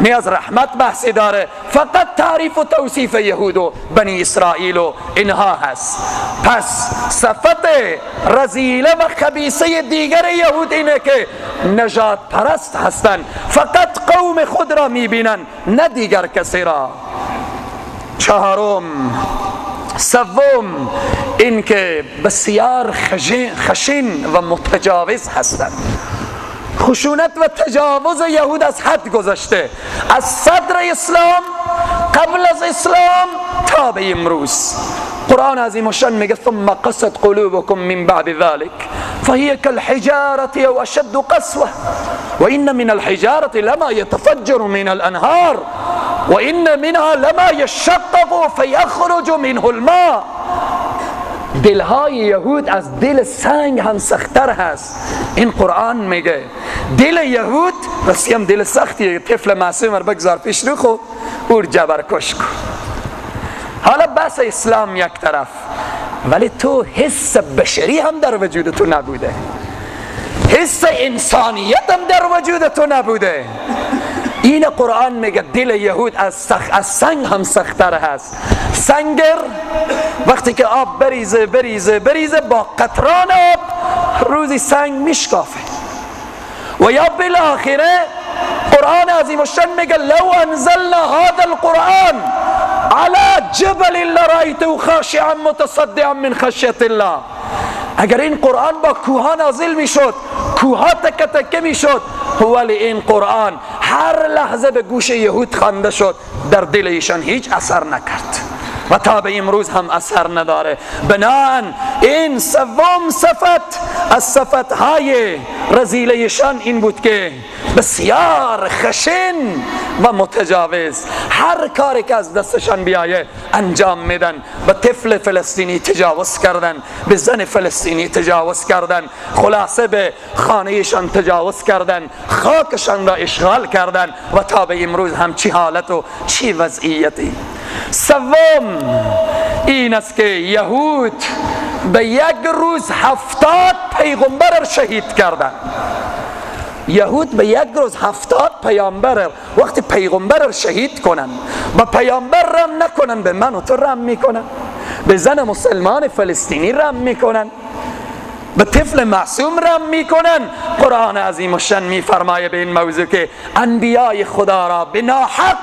Speaker 3: نه از رحمت بحث داره، فقط تعریف و توصیف یهود و بنی اسرائیل و اینها هست. پس صفت رذیله و خبیثه دیگر یهود اینه که نجات پرست هستند، فقط قوم خود را میبینن نه دیگر کسی را. چهارم، سوم اینکه بسیار خشن و متجاوز هستند. خشونت و تجاوز یهود از حد گذشته، از صدر اسلام، قبل از اسلام تا به امروز. قرآن عظیم الشان میگه ثم قست قلوبكم من بعد ذلك فهي كالحجارة او اشد قسوة وان من الحجارة لما يتفجر من الانهار وان منها لما يشقق فيخرج منه الماء. دلهای یهود از دل سنگ هم سختتر هست. این قرآن میگه دل یهود راستی هم دل سختیه، طفل معصوم رو بگذار پیش رو خو اور جبرکش کن. حالا بس اسلام یک طرف، ولی تو حس بشری هم در وجود تو نبوده، حس انسانیت هم در وجود تو نبوده. این قرآن میگه دل یهود از سنگ هم سخت‌تر هست. سنگر وقتی که آب بریزه بریزه بریزه با قطران آب روزی سنگ میشکافه. و یا بالاخره قرآن عظیم الشان میگه لو انزلنا هذا القرآن على جبل لرأيته خاشعا متصدعا من خشیت الله. اگر این قرآن با کوها نازل میشد، کوها تکه تکه میشد، ولی این قرآن هر لحظه به گوش یهود خوانده شد، در دل ایشان هیچ اثر نکرد و تا به امروز هم اثر نداره. بناهن این سوم صفت از صفتهای رذیلهشان این بود که بسیار خشن و متجاوز، هر کاری که از دستشان بیایه انجام میدن. به طفل فلسطینی تجاوز کردن، به زن فلسطینی تجاوز کردن، خلاصه به خانهشان تجاوز کردن، خاکشان را اشغال کردن و تا به امروز هم چی حالت و چی وضعیتی. سوم این است که یهود به یک روز 70 پیغمبر شهید کردن. یهود به یک روز 70 پیامبر، وقتی پیغمبر شهید کنن با پیامبر رم نکنن، به من و تو رم میکنن، به زن مسلمان فلسطینی رم میکنن، به طفل معصوم رم میکنن. قرآن عظیم الشان میفرمایه به این موضوع که انبیای خدا را به ناحق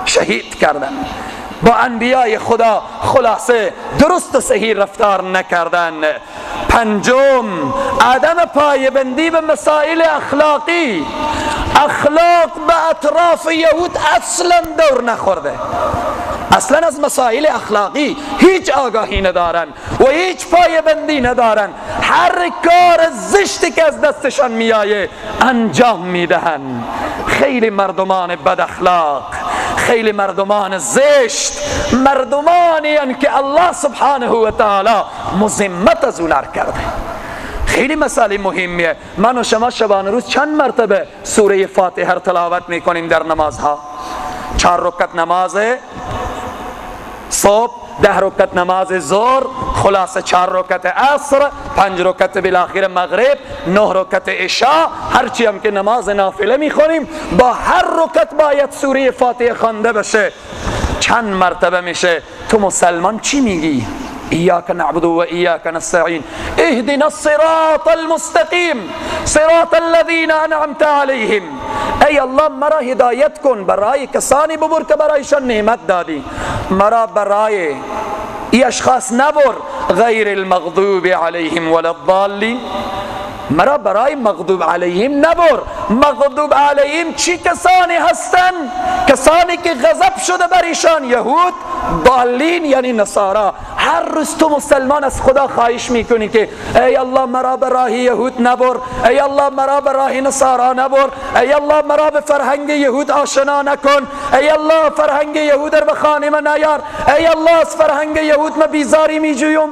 Speaker 3: شهید کردن، با انبیای خدا خلاصه درست و صحیح رفتار نکردن. پنجم، عدم پایبندی به مسائل اخلاقی. اخلاق به اطراف یهود اصلا دور نخورده، اصلا از مسائل اخلاقی هیچ آگاهی ندارن و هیچ پایبندی ندارن. هر کار زشتی که از دستشان میایه انجام میدهن. خیلی مردمان بد اخلاق، خیلی مردمان زشت، مردمانی که الله سبحانه و تعالی مذمت از اونها کرده. خیلی مسئله مهمیه. من و شما شبانه روز چند مرتبه سوره فاتحه تلاوت میکنیم در نمازها؟ 4 رکعت نماز صبح، 10 رکعت نماز ظهر، خلاصه 4 رکعت عصر، 5 رکعت بالاخره مغرب، 9 رکعت عشاء. هرچی هم که نماز نافله میخونیم با هر رکعت باید سوره فاتحه خوانده بشه. چند مرتبه میشه؟ تو مسلمان چی میگی؟ إياك نعبد وإياك نستعين اهدنا الصراط المستقيم صراط الذين أنعمت عليهم. ای الله مرا هدایت کن، برای کسانی ببر که برایشان نعمت دادی، مرا برای ای اشخاص نبر، غیر المغضوب علیهم ولا الضالین. مرا برای مغضوب علیهم نبر. مغضوب علیهم چی کسانی هستند؟ کسانی که غضب شده بر ایشان، یهود، ضالین یعنی نصارا. هر روز تو مسلمان از خدا خواهش میکنی که ای الله مرا به راه یهود نبر، ای الله مرا به راه نصارا نبر، ای الله مرا به فرهنگ یهود آشنا نکن، ای الله فرهنگ یهود رو به خانه من نیار، ای الله از فرهنگ یهود من بیزاری میجویم.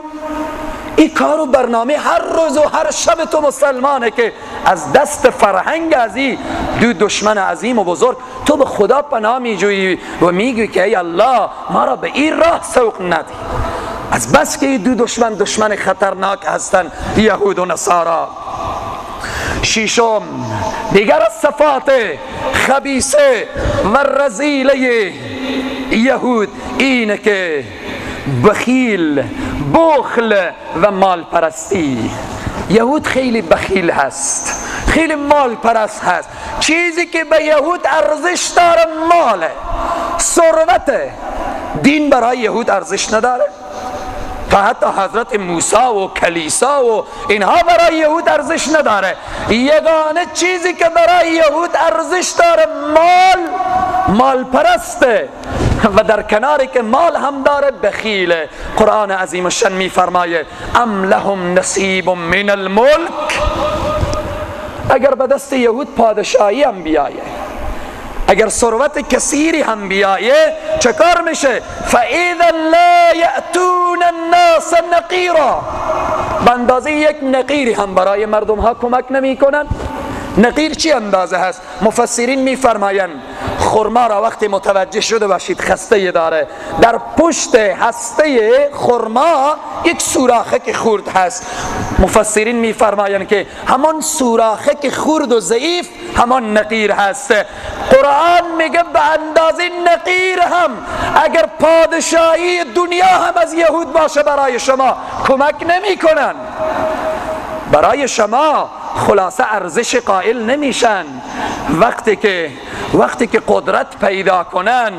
Speaker 3: این کارو برنامه هر روز و هر شب تو مسلمانه که از دست فرهنگ از این دو دشمن عظیم و بزرگ تو به خدا پناه میجویی و میگویی که ای الله ما را به این راه سوق ندی. از بس که این دو دشمن دشمن خطرناک هستند، یهود و نصارا. ششم، دیگر از صفات خبیثه و رذیله یهود اینه که بخیل، بخل و مال پرستی. یهود خیلی بخیل هست، خیلی مال پرست هست. چیزی که به یهود ارزش داره ماله، ثروته. دین برای یهود ارزش نداره. تا حتی حضرت موسی و کلیسا و اینها برای یهود ارزش نداره. یگانه چیزی که برای یهود ارزش داره مال، مال پرسته و در کناری که مال هم داره بخیله. قرآن عظیم الشان میفرمایه ام لهم نصیب من الملک. اگر به دست یهود پادشاهی هم بیایه، اگر ثروت کثیری هم بیایه، چه کار میشه؟ فاذا لا یأتون الناس نقیرا. به اندازه یک نقیری هم برای مردم ها کمک نمی کنن. نقیر چی اندازه هست؟ مفسرین میفرمایند خرما را وقتی متوجه شده باشید خسته داره، در پشت هسته خرما یک سوراخه که خورد هست. مفسرین میفرمایند که همان سوراخه که خورد و ضعیف همان نقیر هست. قرآن میگه به اندازه نقیر هم اگر پادشاهی دنیا هم از یهود باشه برای شما کمک نمی کنن، برای شما خلاصه ارزش قائل نمیشن. وقتی که قدرت پیدا کنن،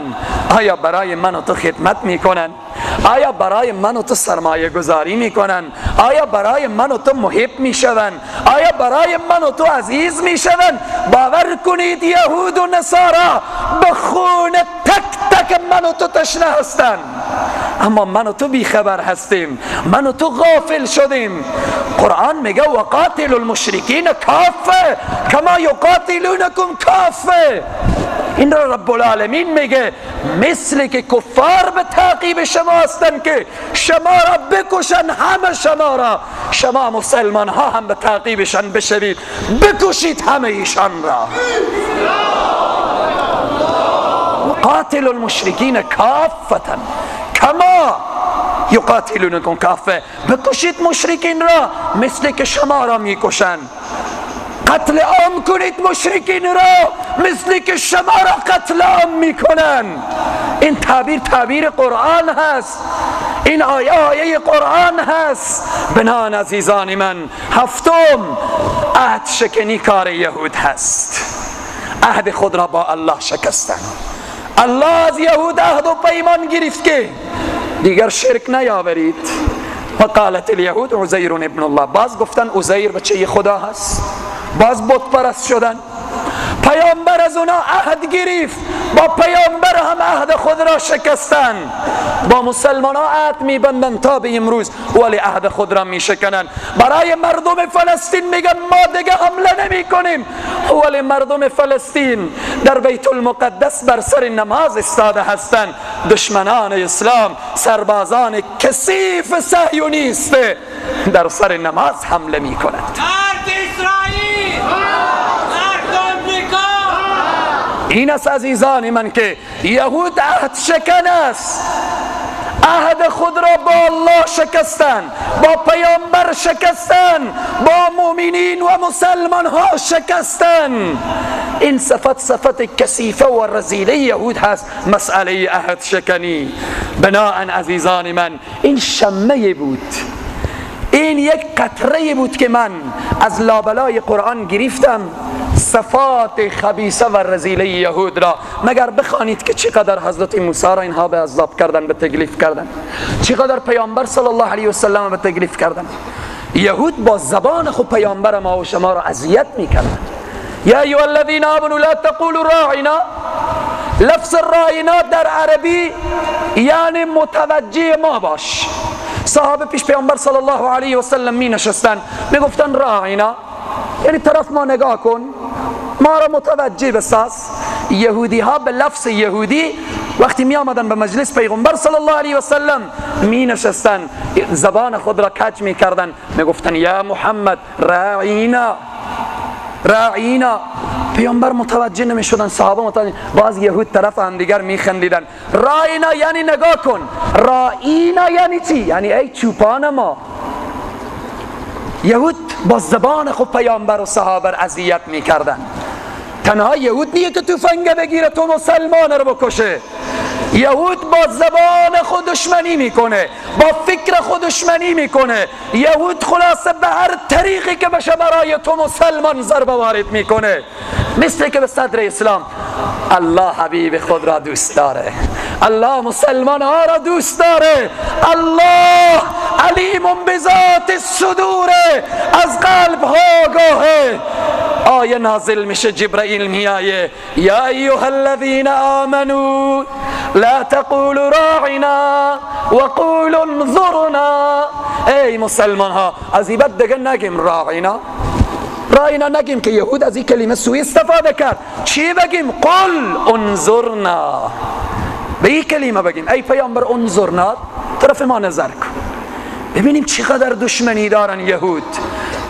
Speaker 3: آیا برای من و تو خدمت میکنن؟ آیا برای من و تو سرمایه گذاری میکنن؟ آیا برای من و تو محب میشون؟ آیا برای من و تو عزیز میشون؟ باور کنید یهود و نصارا به خون تک تک من و تو تشنه هستن، اما من و تو بیخبر هستیم، من و تو غافل شدیم. قرآن میگه وقاتل المشرکین کافه کما یقاتلونکم کافه. این را رب العالمین میگه مثل که کفار به تعقیب شما هستن که شما را بکشن، همه شما را، شما مسلمان ها هم به تعقیبشان بشوید، بکشید همه ایشان را. وقاتل المشرکین کافة کما یقاتلونکم کافه. بکشید مشرکین را مثل که شما را میکشن. قتل عام کنید مشرکین را مثل که شما را قتل عام میکنن. این تعبیر تعبیر قرآن هست، این آیه آیه قرآن هست. بنان عزیزان من، هفتم، عهد شکنی کار یهود هست. عهد خود را با الله شکستن. الله از یهود عهد و پیمان گرفت که دیگر شرک نیاورید. وقالت الیهود عزیر ابن الله. باز گفتن عزیر بچه خدا هست، باز بت پرست شدن. پیامبر از اونا عهد گرفت، با پیامبر هم عهد خود را شکستن. با مسلمان ها عهد میبندن تا به امروز، ولی عهد خود را میشکنن. برای مردم فلسطین میگن ما دیگه حمله نمی کنیم، ولی مردم فلسطین در بیت المقدس بر سر نماز ایستاده هستند. دشمنان اسلام، سربازان کثیف صهیونیست در سر نماز حمله میکنند. این است عزیزان من که یهود عهد شکن است. عهد خود را با الله شکستن، با پیامبر شکستن، با مؤمنین و مسلمان ها شکستن. این صفت صفت کثیفه و رذیله یهود هست، مسئله عهد شکنی. بناءً عزیزان من این شمه بود، این یک قطره بود که من از لابلای قرآن گرفتم صفات خبیثه و رذیله یهود را. مگر بخوانید که چقدر حضرت موسی را اینها به عذاب کردن، به تکلیف کردن، چقدر پیامبر صلی الله علیه و سلم به تکلیف کردن. یهود با زبان خود پیامبر ما و شما را اذیت میکردن. یا ایها الذین آمنوا لا تقولوا راعنا. لفظ راعنا در عربی یعنی متوجه ما باش. صحابه پیش پیامبر صلی الله علیه و سلم می نشستن، می گفتن راعنا، یعنی طرف ما نگاه کن، ما را متوجه بساز. یهودی ها به لفظ یهودی وقتی می آمدن به مجلس پیغمبر صلی الله علیه و سلم می نشستن، زبان خود را کج می کردن، می گفتن یا محمد راعینا راعینا. پیامبر متوجه نمی شدن، صحابه متوجه. باز یهود طرف هم دیگر می خندیدن. راعینا یعنی نگاه کن، راعینا یعنی چی؟ یعنی ای چوپان ما. یهود با زبان خود پیامبر و صحابه اذیت میکردن. تنها یهود نیه که تفنگ بگیره تو مسلمان رو بکشه. یهود با زبان خود دشمنی میکنه، با فکر خود دشمنی میکنه. یهود خلاصه به هر طریقی که بشه برای تو مسلمان ضربه وارد میکنه، مثل که به صدر اسلام. الله حبیب خود را دوست داره، الله مسلمان ها را دوست داره، الله علیم بذات الصدور، از قلب ها آگاهه. آیه نازل میشه، جبرائیل میایه، یا ایها الذین آمنوا لا تقولوا راعنا وقولوا انظرنا. ای مسلمان ها، از این بعد دیگه نگیم راعنا، راعنا نگیم که یهود از این کلمه سوء استفاده کرد. چی بگیم؟ قل انظرنا. به این کلمه بگیم ای پیامبر انظرنا، طرف ما نظر کن. ببینیم چقدر دشمنی دارن یهود،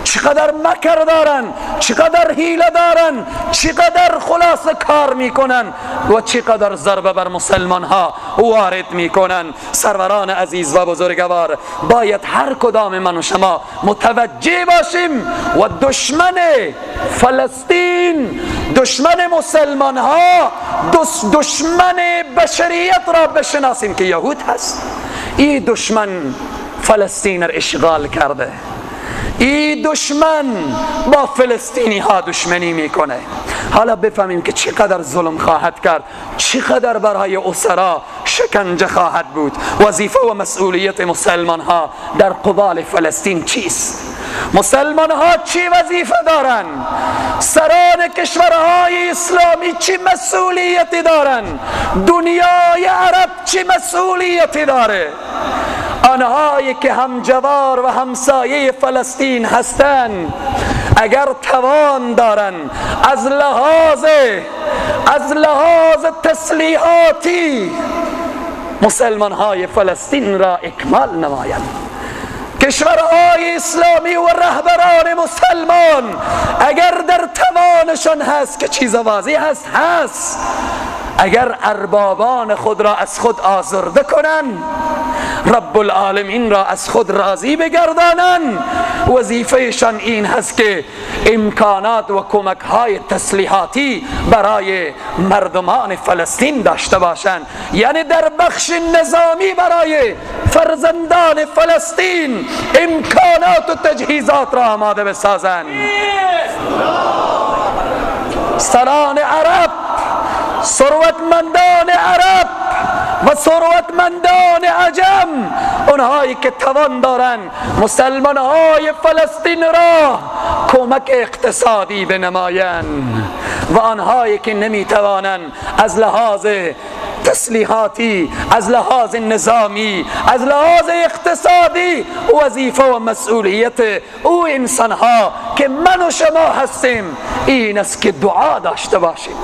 Speaker 3: چقدر مکر دارن، چقدر حیله دارن، چقدر خلاصه کار میکنن و چقدر ضربه بر مسلمان ها وارد میکنن. سروران عزیز و بزرگوار، باید هر کدام من و شما متوجه باشیم و دشمن فلسطین، دشمن مسلمان ها، دشمن بشریت را بشناسیم که یهود هست. این دشمن فلسطین را اشغال کرده، این دشمن با فلسطینی ها دشمنی میکنه. حالا بفهمیم که چقدر ظلم خواهد کرد، چقدر برای اسرا شکنجه خواهد بود. وظیفه و مسئولیت مسلمان ها در قبال فلسطین چیست؟ مسلمان ها چی وظیفه دارن؟ سران کشورهای اسلامی چی مسئولیتی دارن؟ دنیای عرب چی مسئولیتی داره؟ آنهایی که همجوار و همسایه فلسطین هستند، اگر توان دارن از لحاظ تسلیحاتی مسلمان های فلسطین را اکمال نمایند. کشورهای اسلامی و رهبران مسلمان اگر در توانشان هست که چیز واضح هست، هست، اگر اربابان خود را از خود آزرده کنن، رب العالمین را از خود راضی بگردانن، وظیفهشان این هست که امکانات و کمک های تسلیحاتی برای مردمان فلسطین داشته باشند. یعنی در بخش نظامی برای فرزندان فلسطین امکانات و تجهیزات را آماده بسازند. سران عرب، ثروتمندان عرب و ثروتمندان عجم، اونهایی که توان دارن مسلمان های فلسطین را کمک اقتصادی بنمایند، و آنهایی که نمیتوانند از لحاظ تسلیحاتی، از لحاظ نظامی، از لحاظ اقتصادی، وظیفه و مسئولیت او انسانها که من و شما هستیم این است که دعا داشته باشیم.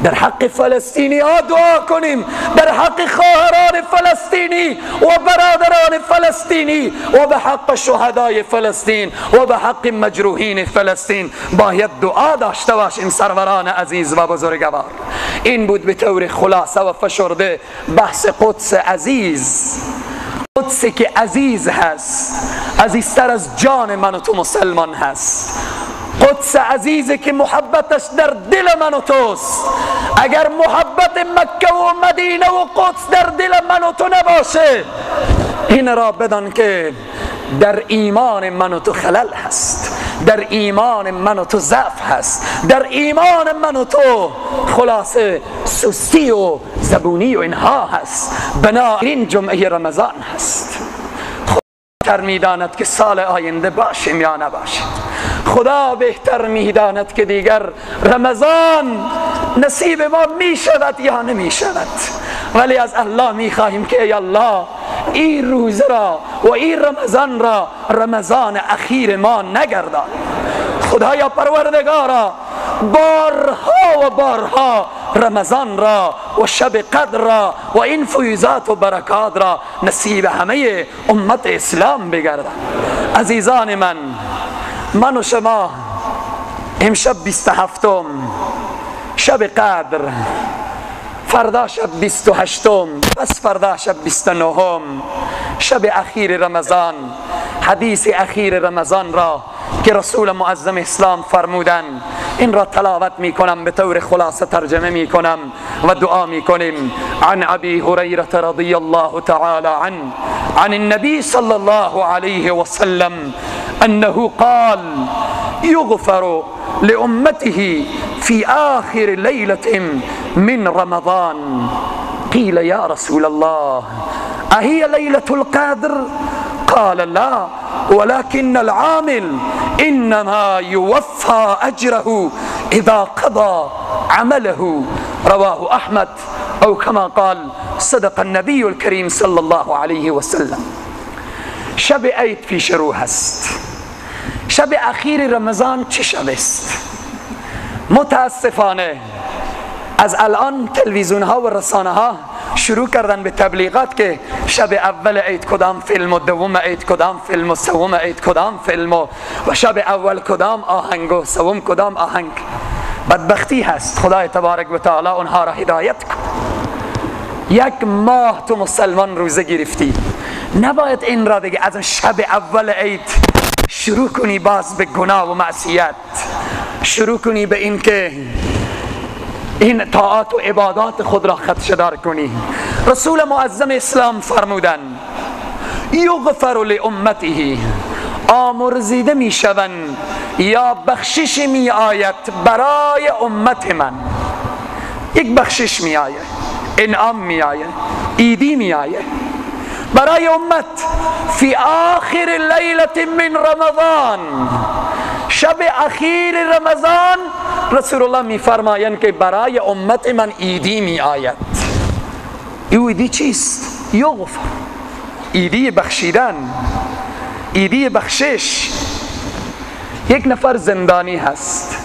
Speaker 3: در حق فلسطینی ها دعا کنیم، در حق خواهران فلسطینی و برادران فلسطینی و به حق شهدای فلسطین و به حق مجروحین فلسطین باید دعا داشته باشیم. سروران عزیز و بزرگوار، این بود به طور خلاصه و فشرده بحث قدس عزیز. قدسی که عزیز هست، عزیزتر از جان من و تو مسلمان هست. قدس عزیزی که محبتش در دل من و توست. اگر محبت مکه و مدینه و قدس در دل من و تو نباشه، این را بدان که در ایمان من و تو خلل هست، در ایمان من و تو ضعف هست، در ایمان من و تو خلاصه سستی و زبونی و اینها هست. بنابراین جمعه رمضان هست. خدا بهتر میداند که سال آینده باشیم یا نباشیم. خدا بهتر میداند که دیگر رمضان نصیب ما میشود یا نمیشود. ولی از الله میخواهیم که ای الله این روز را و این رمضان را رمضان اخیر ما نگردان. خدایا پروردگارا، بارها و بارها رمضان را و شب قدر را و این فیوضات و برکات را نصیب همه امت اسلام بگردان. عزیزان من، من و شما امشب 27 شب قدر، فردا شب 28، پس فردا شب 29، شب اخیر رمضان. حدیث اخیر رمضان را که رسول معظم اسلام فرمودن این را تلاوت می کنم، به طور خلاصه ترجمه می کنم و دعا می کنیم. عن ابی هریره رضی الله تعالی عنه عن النبی صلی الله علیه وسلم انه قال يغفر لأمته في آخر ليلة من رمضان. قيل يا رسول الله أهي ليلة القدر؟ قال لا، ولكن العامل إنما يوفى أجره إذا قضى عمله. رواه أحمد، أو كما قال صدق النبي الكريم صلى الله عليه وسلم. شب عید پیش رو هست، شب اخیر رمضان چه شب است؟ متاسفانه از الان تلویزیون ها و رسانه ها شروع کردن به تبلیغات که شب اول عید کدام فیلم و دوم عید کدام فیلم و سوم عید کدام فیلم و شب اول کدام آهنگ و سوم کدام آهنگ. بدبختی هست. خدای تبارک و تعالی اونها را هدایت کن. یک ماه تو مسلمان روزه گرفتی، نباید این را دیگه از شب اول عید شروع کنی باز به گناه و معصیت، شروع کنی به این که این طاعات و عبادات خود را خدشه دار کنی. رسول معظم اسلام فرمودن یغفر لامته، آمرزیده می شوند یا بخشش می آید برای امت من. یک بخشش می آید، انعام می آید، عیدی می آید برای امت. فی آخر لیلة من رمضان، شب اخیر رمضان رسول الله می فرمایند که برای امت من عیدی می آید. این عیدی چیست؟ یغفر، عیدی بخشیدن، عیدی بخشش. یک نفر زندانی هست،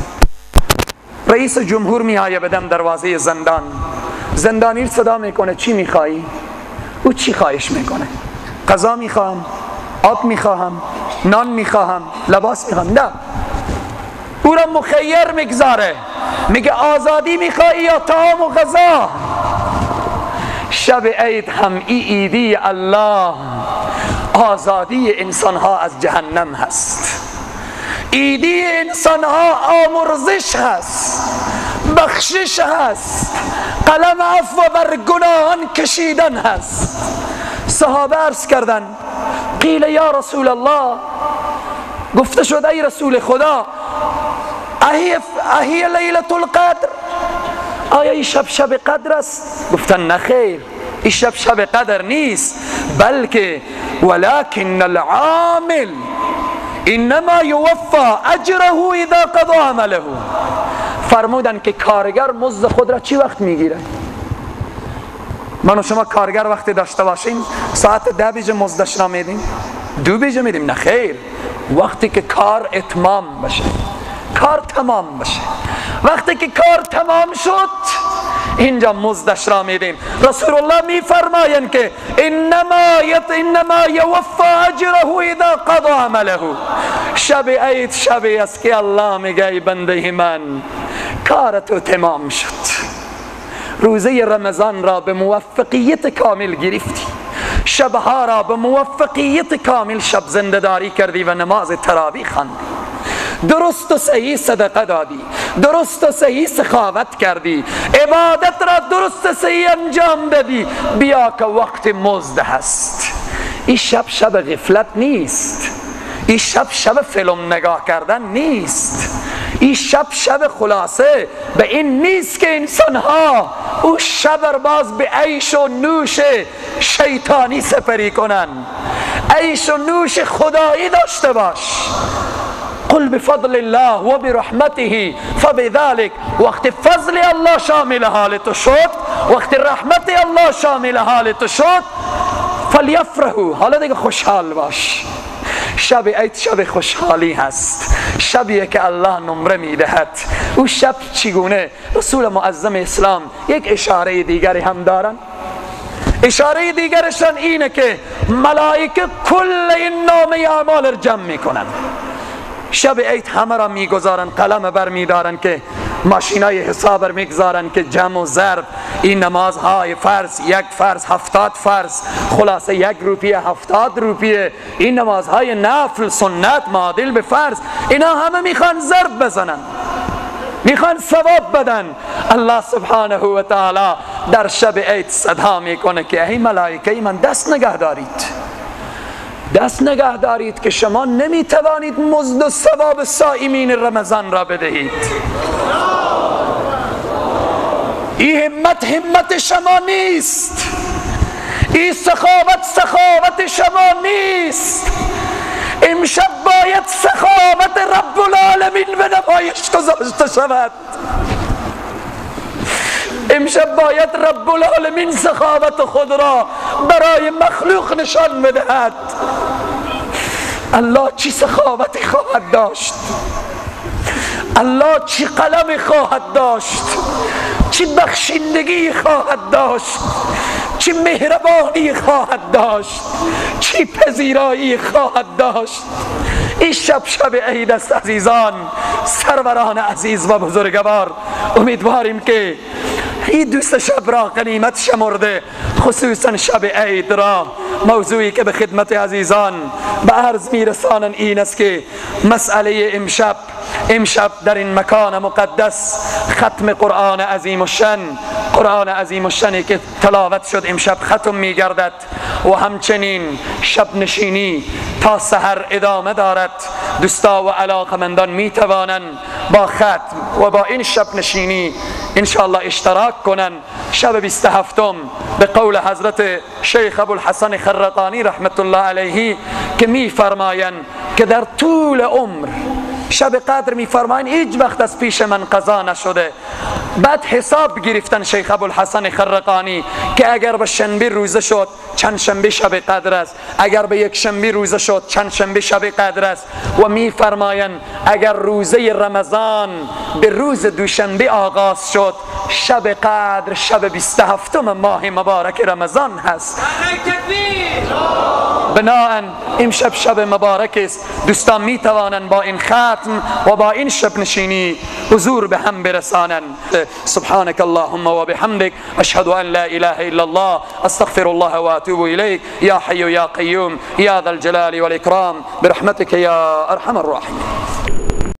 Speaker 3: رئیس جمهور می آید به دم دروازه زندان، زندانی صدا میکنه چی میخوایی؟ او چی خواهش میکنه؟ غذا میخواهم، آب میخواهم، نان میخواهم، لباس میخواهم. نه، او را مخیر میگذاره، میگه آزادی میخوایی یا طعام و غذا؟ شب عید هم ای عیدی الله، آزادی انسانها از جهنم هست، عیدی انسانها آمرزش هست، بخشش هست، قلم عفو بر گناهان کشیدن هست. صحابه عرض کردن قیل یا رسول الله، گفته شد ای رسول خدا اهی لیلة القدر، آیا این شب شب قدر است؟ گفتن نه خیر، این شب شب قدر نیست، بلکه ولكن العامل انما يوفى اجره اذا قضى عمله. فرمودن که کارگر مزد خود را چی وقت میگیره؟ من و شما کارگر وقتی داشته باشیم ساعت 10 بجه مزدش را میدیم، 2 بجه میدیم؟ نه خیر، وقتی که کار اتمام بشه، کار تمام بشه، وقتی که کار تمام شد اینجا مزدش را میدیم. رسول الله میفرمایند که انما یوفى اجره اذا قضى عمله. شب عید شبی است که الله میگه ای بنده من کار تو تمام شد، روزه رمضان را به موفقیت کامل گرفتی، شبها را به موفقیت کامل شب زنده‌داری کردی و نماز تراویح خواندی، درست و صحیح صدقه دادی، درست و صحیح سخاوت کردی، عبادت را درست و صحیح انجام دادی، بیا که وقت مزد هست. این شب شب غفلت نیست، این شب شب فیلم نگاه کردن نیست، این شب شب خلاصه به این نیست که انسان ها او شب باز به عیش و نوش شیطانی سپری کنن. عیش و نوش خدایی داشته باش. قل بفضل الله و برحمته فبذلك، وقت فضل الله شامل حال تو شد، وقت رحمت الله شامل حال تو شد، فلیفرحوا، حالا دیگه خوشحال باش. شب عید شب خوشحالی هست، شبیه که الله نمره میدهد. او شب چگونه؟ رسول معظم اسلام یک اشاره دیگری هم دارن. اشاره دیگرشان اینه که ملائکه کل این نامه اعمال را جمع میکنن. شب عید همه را میگذارن، قلم بر میدارن که ماشینای حساب را میگذارن که جمع و ضرب این نمازهای فرض، یک فرض 70 فرض، خلاصه 1 روپیه 70 روپیه، این نمازهای نفل سنت معادل به فرض، اینا همه میخوان ضرب بزنن، میخوان ثواب بدن. الله سبحانه و تعالی در شب عید صدا میکنه که ای ملائکه من دست نگه دارید، دست نگه دارید که شما نمیتوانید مزد و ثواب صائمین رمضان را بدهید. این همت همت شما نیست، این سخاوت سخاوت شما نیست. امشب باید سخاوت رب العالمین به نمایش گذاشته شود. امشب باید رب العالمین سخاوت خود را برای مخلوق نشان بدهد. الله چی سخاوتی خواهد داشت، الله چی قلم خواهد داشت، چی بخشندگی خواهد داشت، چی مهربانی خواهد داشت، چی پذیرایی خواهد داشت. این شب شب عید است عزیزان، سروران عزیز و بزرگوار. امیدواریم که این دوست شب را غنیمت شمرده، خصوصا شب عید را. موضوعی که به خدمت عزیزان به عرض میرسانن این است که مسئله امشب در این مکان مقدس ختم قرآن عظیم الشأن، قرآن عظیم الشأنی که تلاوت شد امشب ختم میگردد و همچنین شب نشینی تا سحر ادامه دارد. دوستا و علاقمندان میتوانند با ختم و با این شب نشینی انشاءالله اشتراک کنند. شب 27 به قول حضرت شیخ ابوالحسن خرقانی رحمت الله علیه که میفرمایند که در طول عمر شب قدر میفرمایند هیچ وقت از پیش من قضا نشده. بعد حساب گرفتن شیخ ابوالحسن خرقانی که اگر به شنبه روزه شد چند شنبه شب قدر است، اگر به یک شنبه روزه شد چند شنبه شب قدر است. و میفرمایند اگر روزه رمضان به روز دوشنبه آغاز شد شب قدر شب 27 ماه مبارک رمضان هست. بناءً امشب شب مبارک است. دوستان می توانند با این ختم و با این شب نشینی حضور به هم برسانند. سبحانك اللهم وبحمدك اشهد ان لا اله الا الله استغفر الله واتوب اليك يا حي يا قيوم يا ذا الجلال والاكرام برحمتك يا ارحم الراحمين.